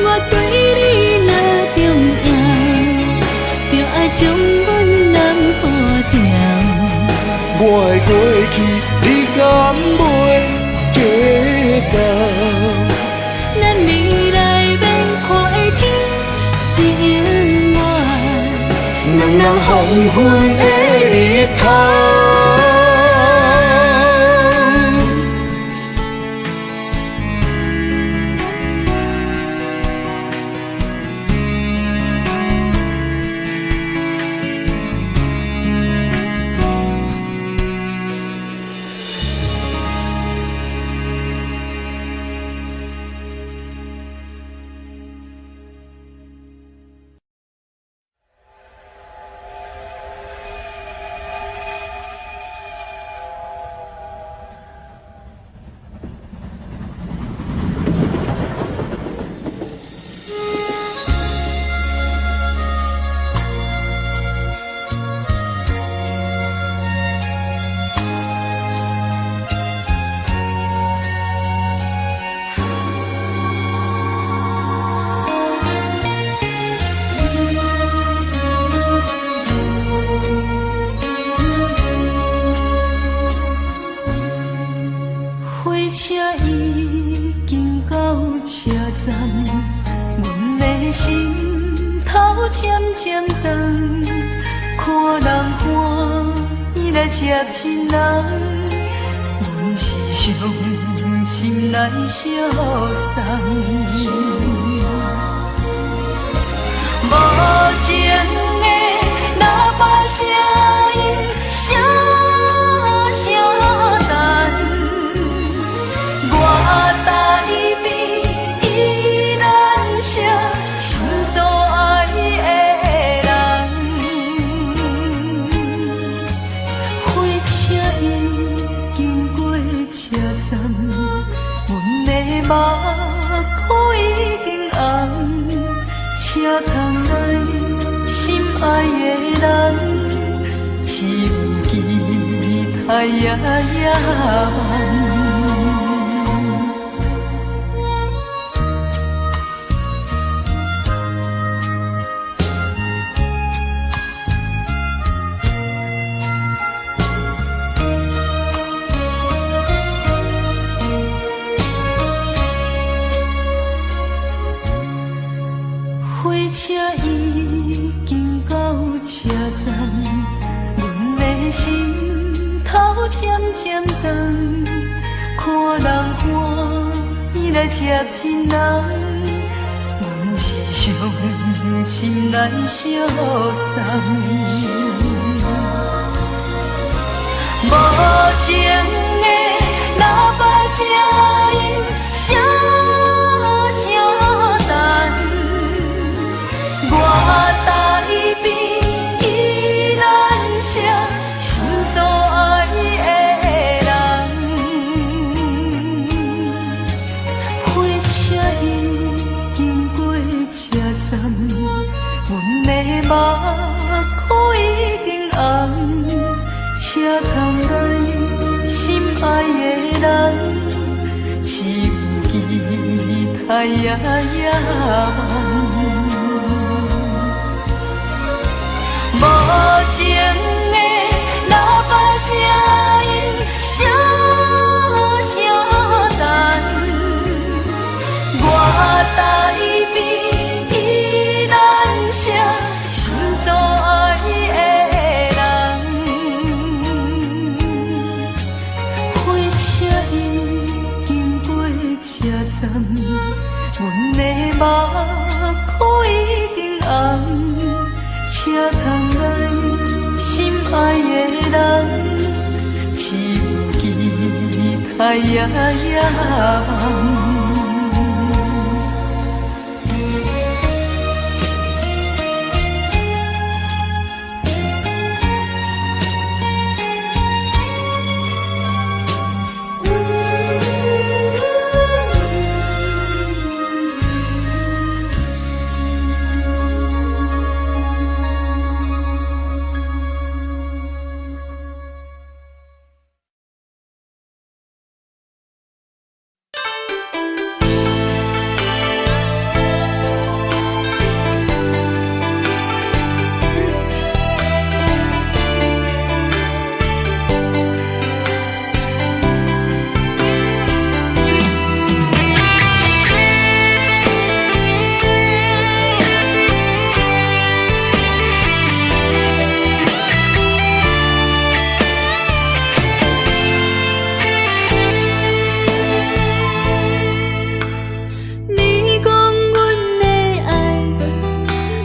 Speaker 2: 我對你若重要，就愛將阮攬好牢。
Speaker 4: 我的過去，你敢袂計較？
Speaker 2: 咱未來欲看的天是永遠
Speaker 4: 兩人黃昏的日頭。
Speaker 1: 漸漸長，看人歡喜來接一人，阮是傷心來相送。無情的喇叭聲音，聲聲等，我台邊依然是心所愛的人。火車已經過車站，阮的目眶已經紅。車窗內心愛的人，只有期待夜夜梦。火車已經到車站，阮的心頭漸漸長，看人歡喜來接一人，阮是傷心來相送。無情的喇叭聲音，聲聲等，我台邊依然是心所愛的人。火車已經過車站，阮的目眶已經紅。車窗內心愛的人，只有期待夜夜梦。無情的喇叭聲音，聲聲等，我台邊依然是心所愛的人。火車已經過車站，阮的目眶已經紅。車窗內心愛的人，只有期待夜夜梦。
Speaker 2: 你講阮的愛，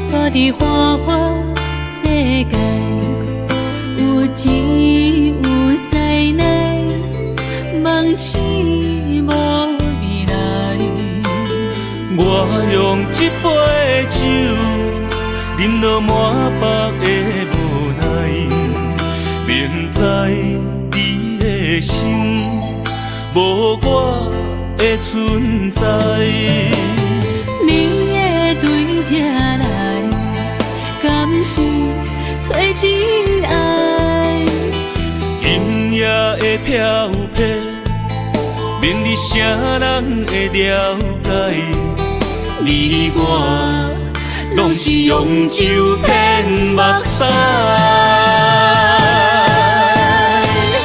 Speaker 2: 蹛佇花花世界，有錢有師奶，夢醒無未來。
Speaker 3: 我用這杯酒，飲到滿腹的無奈，明知你的心無我的存在。
Speaker 2: 你會對這來，敢是找真愛？
Speaker 3: 今夜的飄泊，明日啥人會了解？你我攏是用酒騙目屎。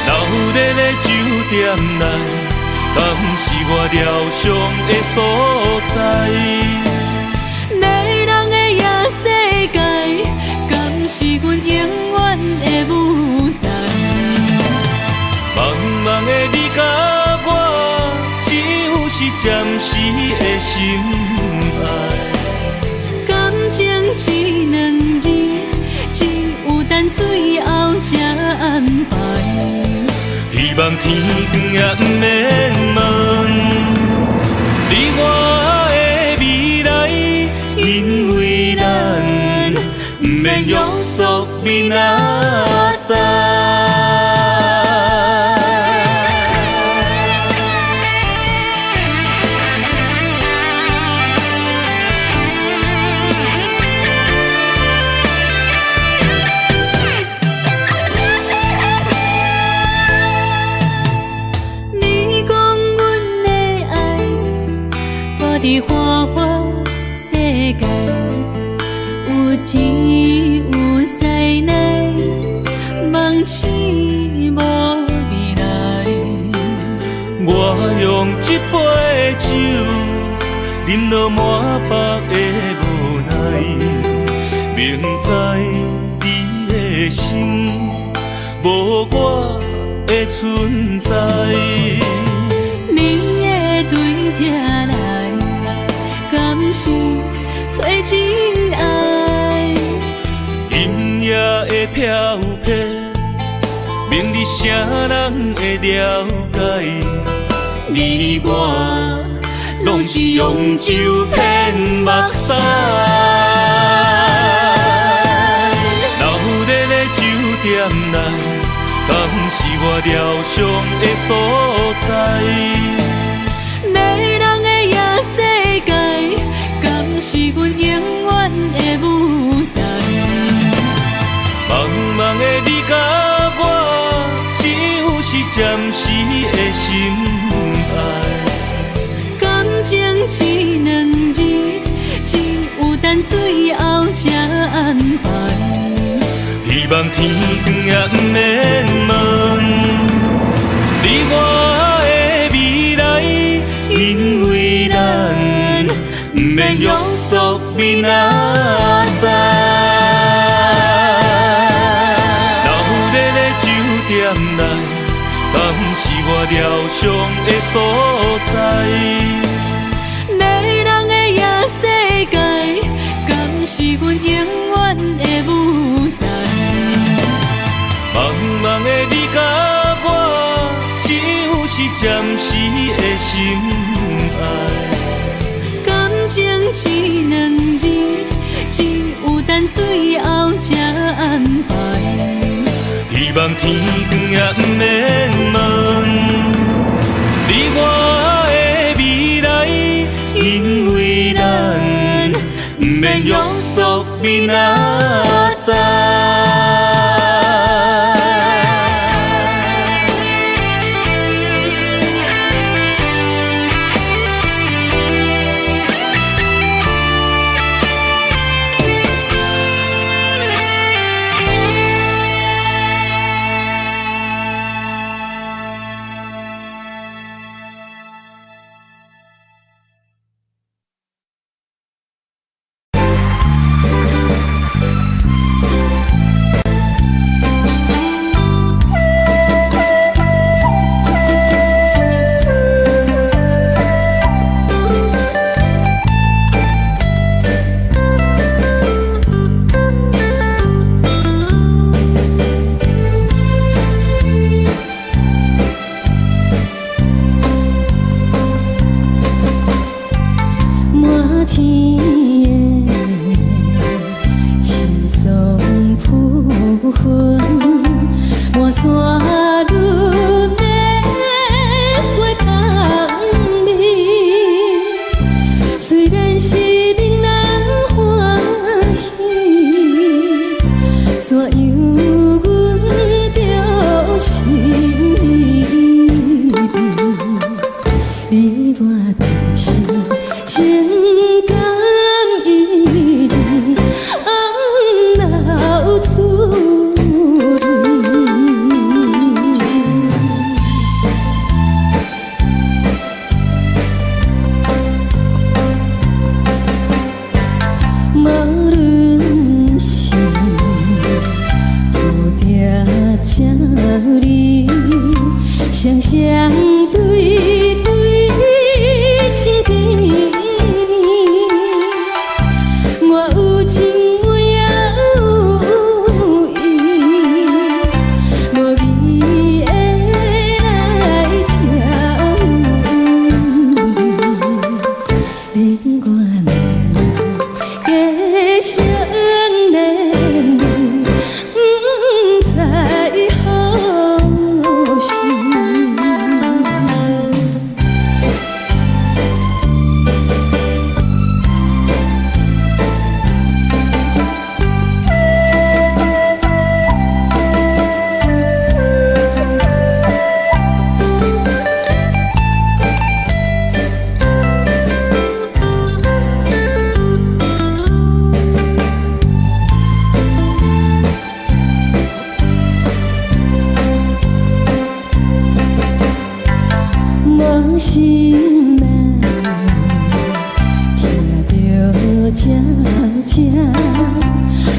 Speaker 3: 闹熱的酒店內，敢是我療傷的所在？
Speaker 2: 迷人的夜世界，
Speaker 3: 望天光也毋免問，你我的未來，因為咱毋免約束明仔載。
Speaker 2: 你講阮的愛，蹛佇花花世界，有錢有勢內，夢醒無未來。
Speaker 3: 我用這杯酒，飲落滿腹的無奈，明知你的心無我的存在。
Speaker 2: 你會對這來，敢是找真愛？
Speaker 3: 今夜的飄泊，明日誰人會了解？你我攏是用酒騙目屎。鬧熱的酒店內，敢是我療傷的所在？
Speaker 2: 迷人的夜世界，敢是阮永遠的舞台？
Speaker 3: 茫茫的你佮我，只有是暫時的心愛。
Speaker 2: 感情這兩字，只有等最後才安排。
Speaker 3: 希望天光也毋免問，你我的未來，因為咱毋免約束明仔載。鬧熱的酒店內，敢是我療傷的所在？
Speaker 2: 迷人的夜世界，敢是阮永遠的舞台？
Speaker 3: 茫茫的你佮我，只有是暫時的心愛。
Speaker 2: 感情這兩字，只有等最後才安排。
Speaker 3: 希望天光也毋免問，你我的未來，因為咱毋免約束明仔載。
Speaker 2: 你我兩個相連，毋知何時。我心內聽著鳥聲，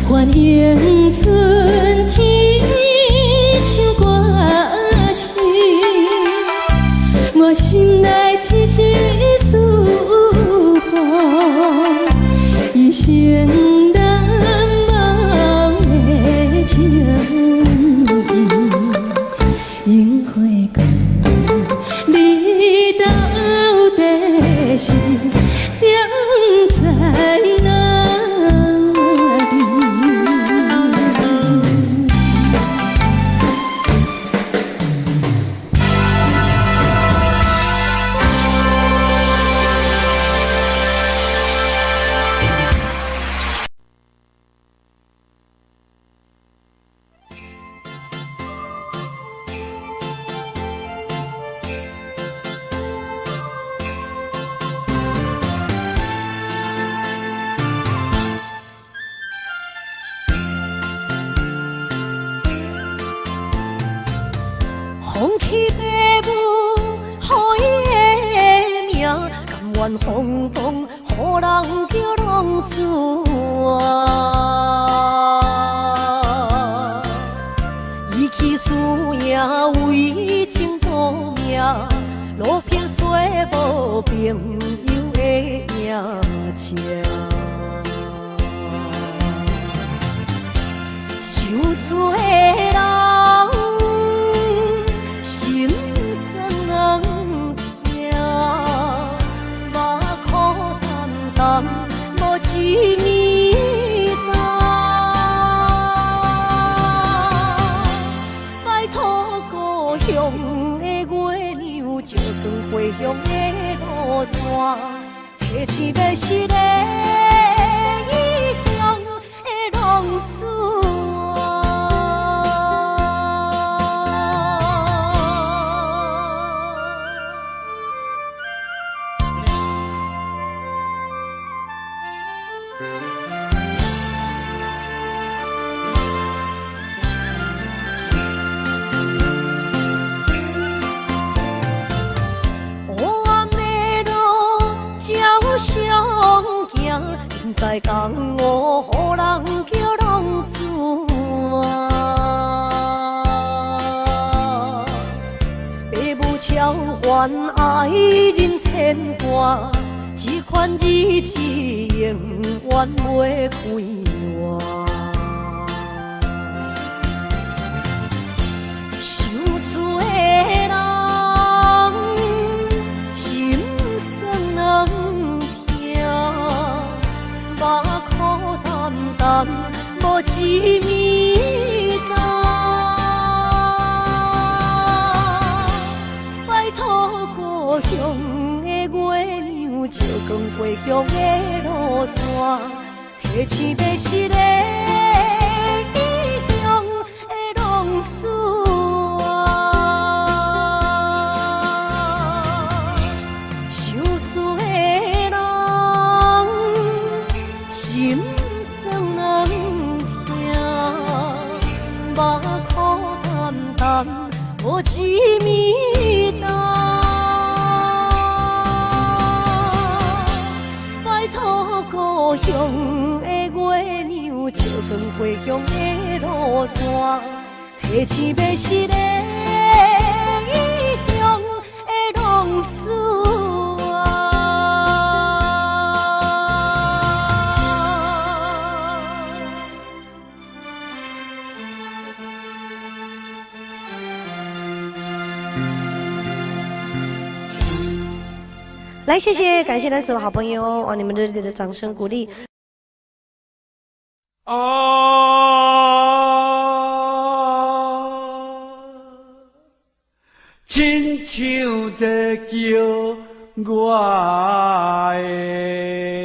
Speaker 2: 歡迎春天唱歌聲，我心內一絲思慕，一生難忘的情意，櫻花光。你到底是踮在哪裡？
Speaker 1: 放棄爸母予伊的名，甘願放蕩予人叫浪子啊！伊去输赢為情賭命，落魄做無朋友的贏家。受罪的人心酸疼，目苦澹澹無一暝冬。拜託故鄉的月娘，照算回鄉的路線，提醒欲失的異鄉的浪子啊。黑暗的路照相行，不知江湖予人叫浪子啊。爸母超凡愛人牽掛，這款日子永遠袂快活。受罪的人心酸疼，目苦澹澹無一暝冬。拜託故鄉的月娘，照光回鄉的路線，提醒欲失的異鄉的浪子啊。受罪的人心酸疼，目苦澹澹無一暝冬。拜託故鄉的月娘，照光回鄉的路線，提醒欲失的異鄉的浪子啊。
Speaker 5: 來，謝謝，感謝咱所有好朋友哦，你們熱烈的掌聲鼓勵。
Speaker 4: 啊，親像在叫我的。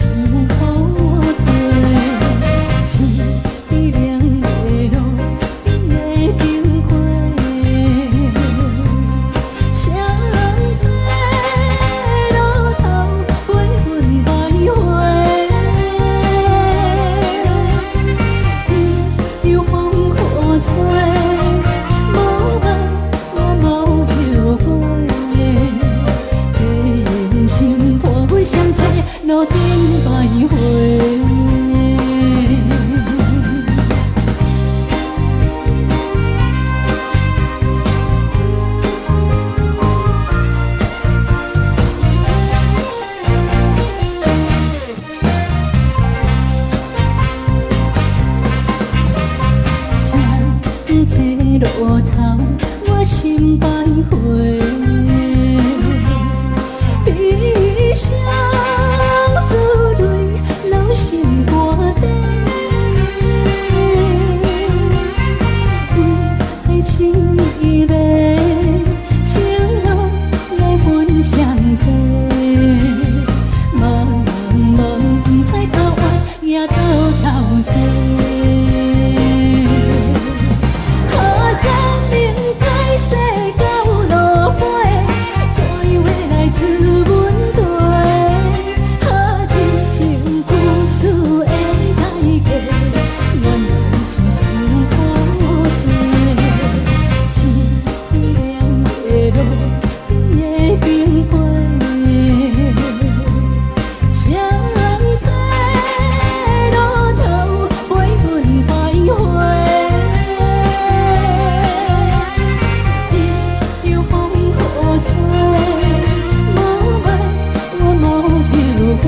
Speaker 1: 傷苦濟。淒涼的路邊的燈火，誰人坐路頭陪阮徘徊？天有風雨吹，無愛我無後悔。假用心伴阮相坐路頂徘徊。誰人坐路頭，我心徘徊。悲傷珠淚流心肝底，為愛情迷，情路來阮相坐。茫茫不知头歪也倒頭踅。啊，三明街西到路尾，怎樣會來出問題？啊，真情付出的代價，原來是傷苦濟。淒涼的路邊的燈火，誰人坐路頭陪阮徘徊？天有風雨吹，無愛我無後悔。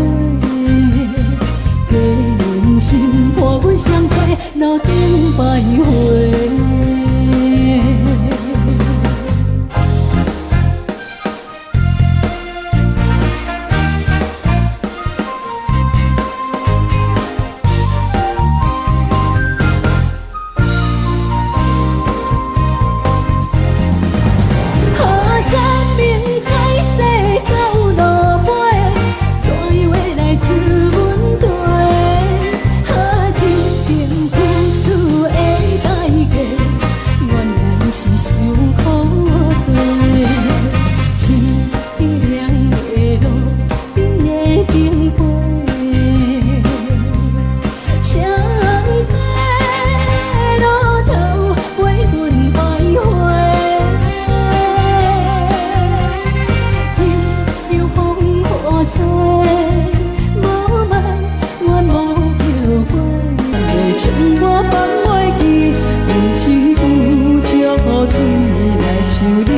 Speaker 1: 假用心伴阮相坐路頂徘徊。啊，三明街西到路尾，怎樣會來出問題？啊，真情付出的代價，原來是傷苦濟。淒涼的路邊的燈火，誰人坐路頭陪阮徘徊？天有風雨吹，無愛我無後悔。會將我放袂記，阮只有石雨水來想你。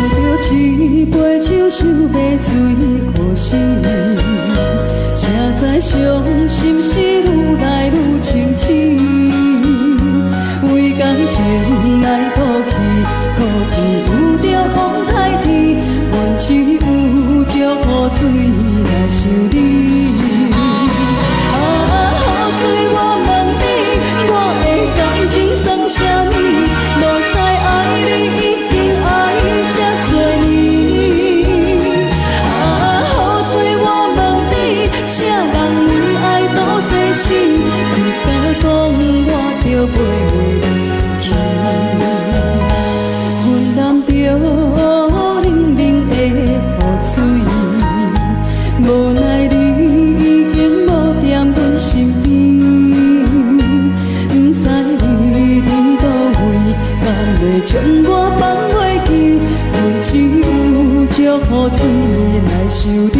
Speaker 1: 喝著一杯酒，想欲醉可死，誰知傷心事愈來愈清醒。為感情來賭氣，苦比拄著風歹天，阮只有石雨水來想你。啊，雨水我問你，我的感情算啥物？無知愛你已經愛這多年。啊，雨水我問你，啥人為愛賭生死？你敢講我著袂離去？阮淋著冷冷的雨水，無奈你已經無踮阮身邊，不知你佇佗位，敢會將我放袂記？阮只有石雨水來想你。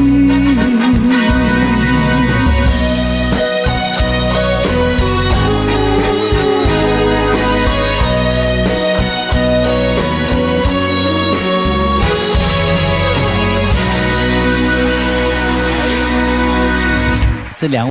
Speaker 3: 這兩。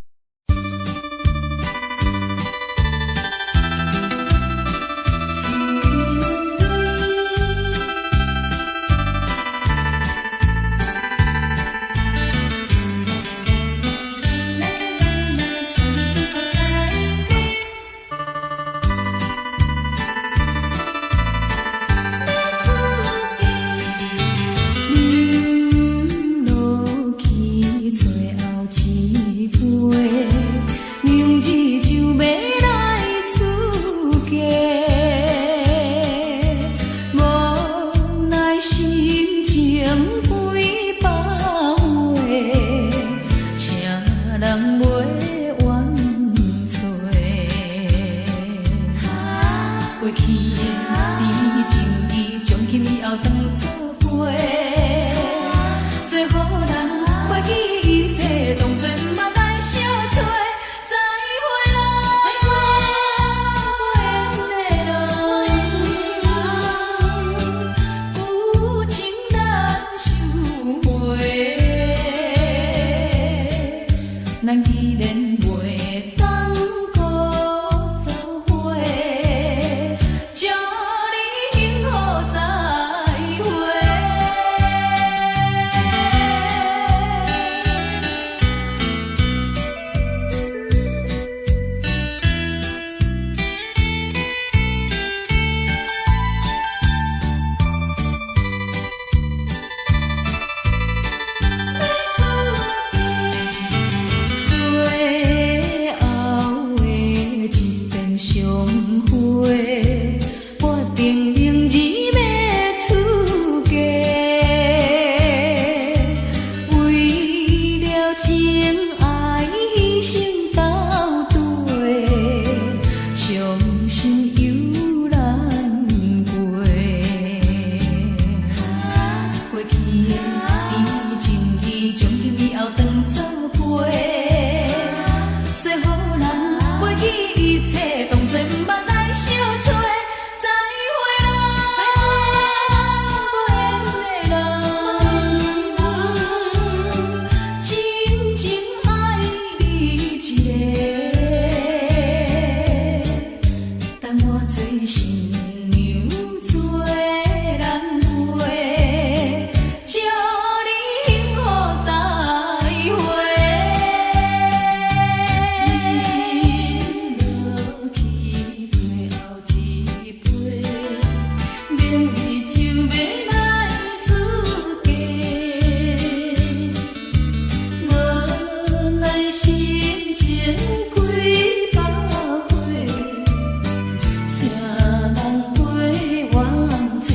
Speaker 2: 終於想欲來出嫁，無奈心情幾百回，誰人陪阮坐？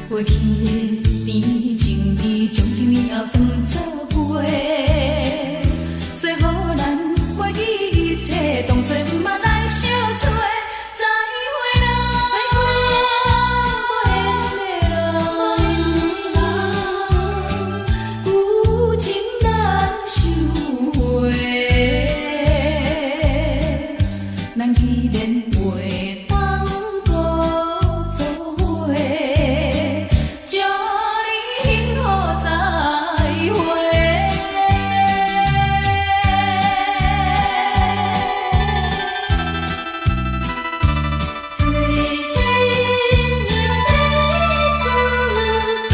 Speaker 2: 過去的甜情蜜，將今以後當作陪，做予咱袂記一切，當作毋捌來相找。再會啦，再會，無緣的人，舊情難收回。咱既然袂當閣做伙，祝你幸福再會。做新娘欲出嫁。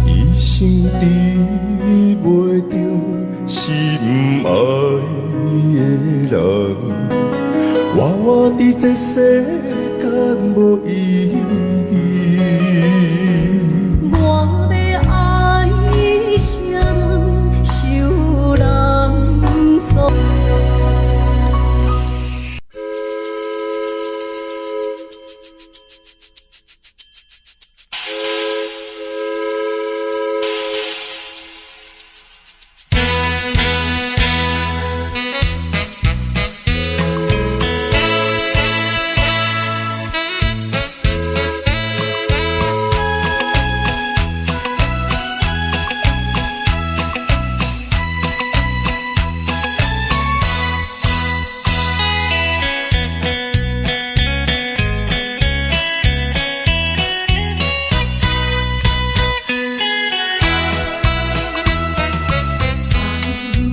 Speaker 4: 一生得袂著心愛的人，活活佇這世間無意義。
Speaker 1: 我欲愛啥人，受人詛。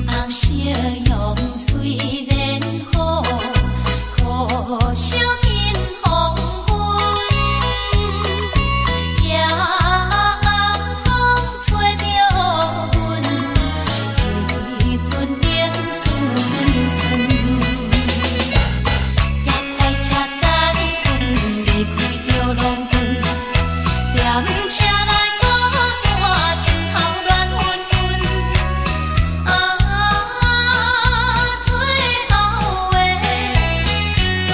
Speaker 2: 紅夕陽雖然好，可惜見黃昏。夜暗風吹著阮，一陣冷酸酸。夜來車載阮離開著農村，踮車內孤單，心頭亂紛紛。啊，最後的最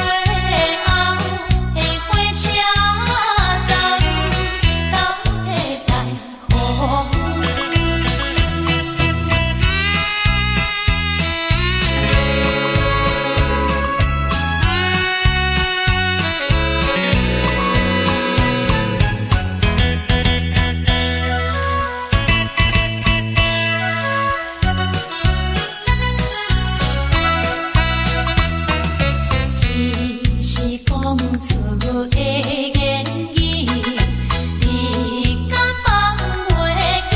Speaker 2: 後的火車站，敢會再予阮？彼時講出的言語，你敢放袂記？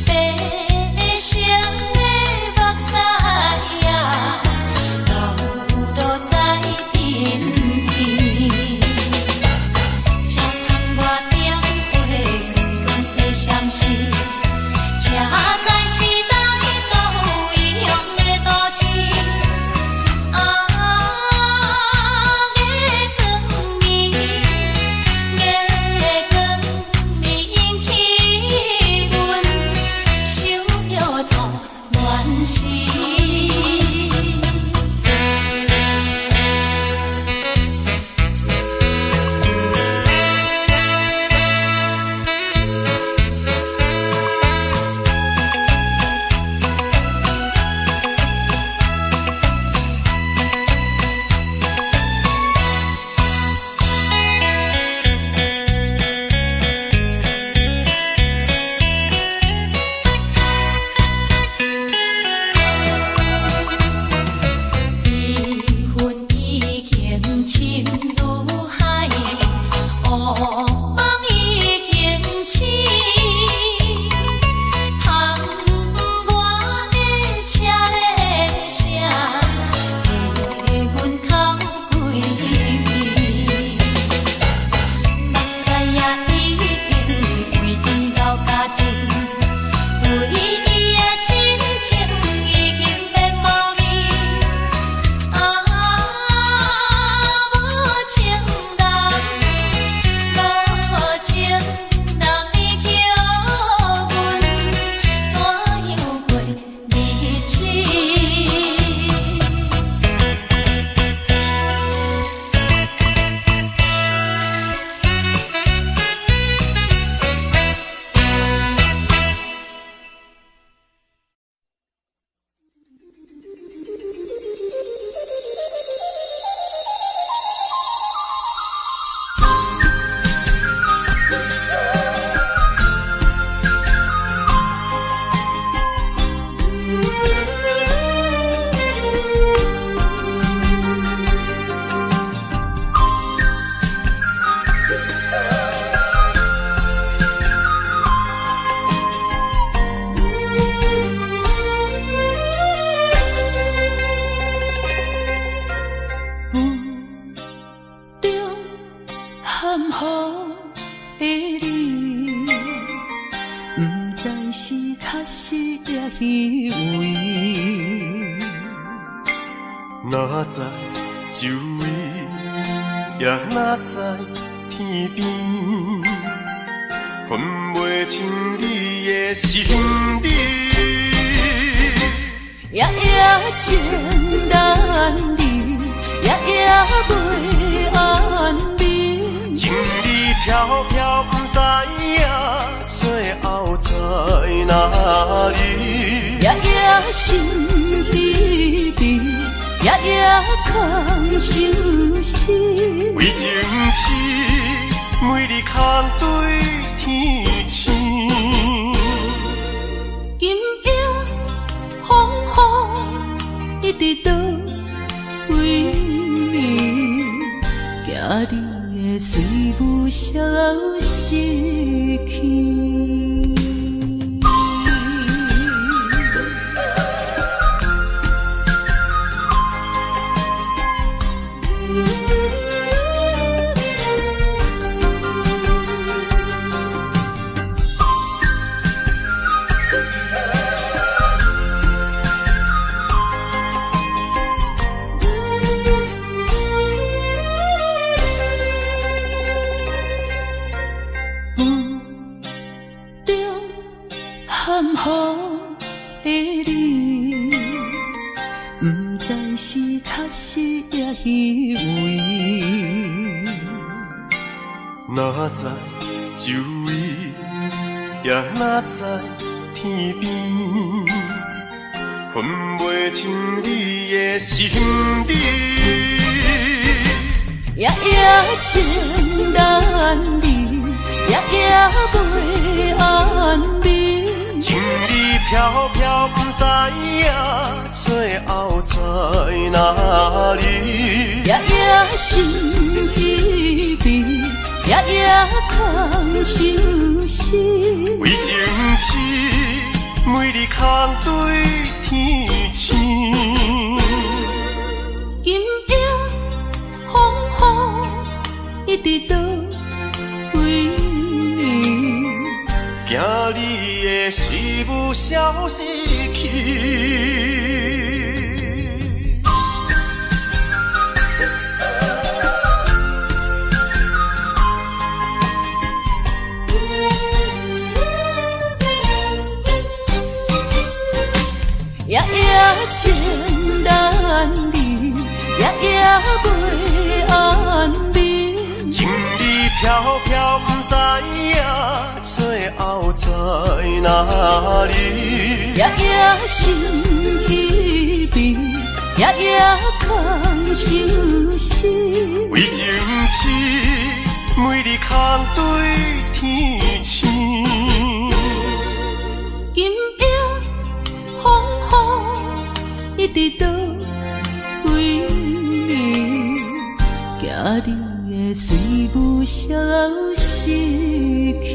Speaker 2: 白色的目屎啊，流落在鬢邊。車窗外燈火光光的閃烁，這才是來到異鄉的都市。啊，眼
Speaker 4: 若在周圍，也若在天邊，分袂清你的身邊。
Speaker 1: 夜夜情難離，夜夜袂安眠。
Speaker 4: 情理飄飄不知影，最後在哪裡？
Speaker 1: 夜夜心疲憊，夜夜空相思。
Speaker 4: 為情痴，每日空對天星。
Speaker 1: 今夜風雨一直倒位，驚你會隨霧消失去。霧中含糊的你，毋知是確實抑虛偽。
Speaker 4: 若在周圍，也若在天邊，分袂清你的身邊。
Speaker 1: 夜夜情難離，夜夜袂安眠。
Speaker 4: 情理飄飄不知影，最後在哪裡？
Speaker 1: 夜夜心疲憊，夜夜空相思。
Speaker 4: 為情痴，每日空對天星。
Speaker 1: 今夜風雨一直倒位，
Speaker 4: 驚你的思霧消失去。
Speaker 1: 夜夜情難離，夜夜袂安眠。
Speaker 4: 情理飄飄不知影，最後在哪裡？
Speaker 1: 夜夜心疲憊，夜夜空相思。
Speaker 4: 為情痴，每日空對天星。
Speaker 1: 今夜風雨一直倒位，驚你會隨霧消失去。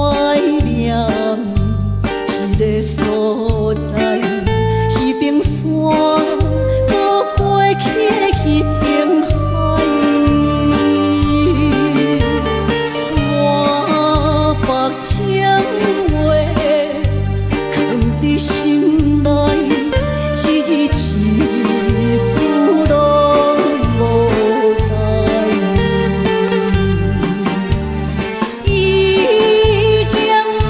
Speaker 1: 懷念一个所在，彼邊山，閣過去的彼邊海。滿腹情話藏佇心內，一字一句攏無代。已經毋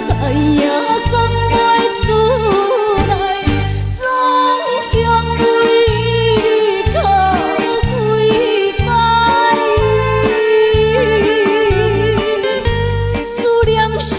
Speaker 1: 知影算袂出來，總共為你哭幾擺。思念是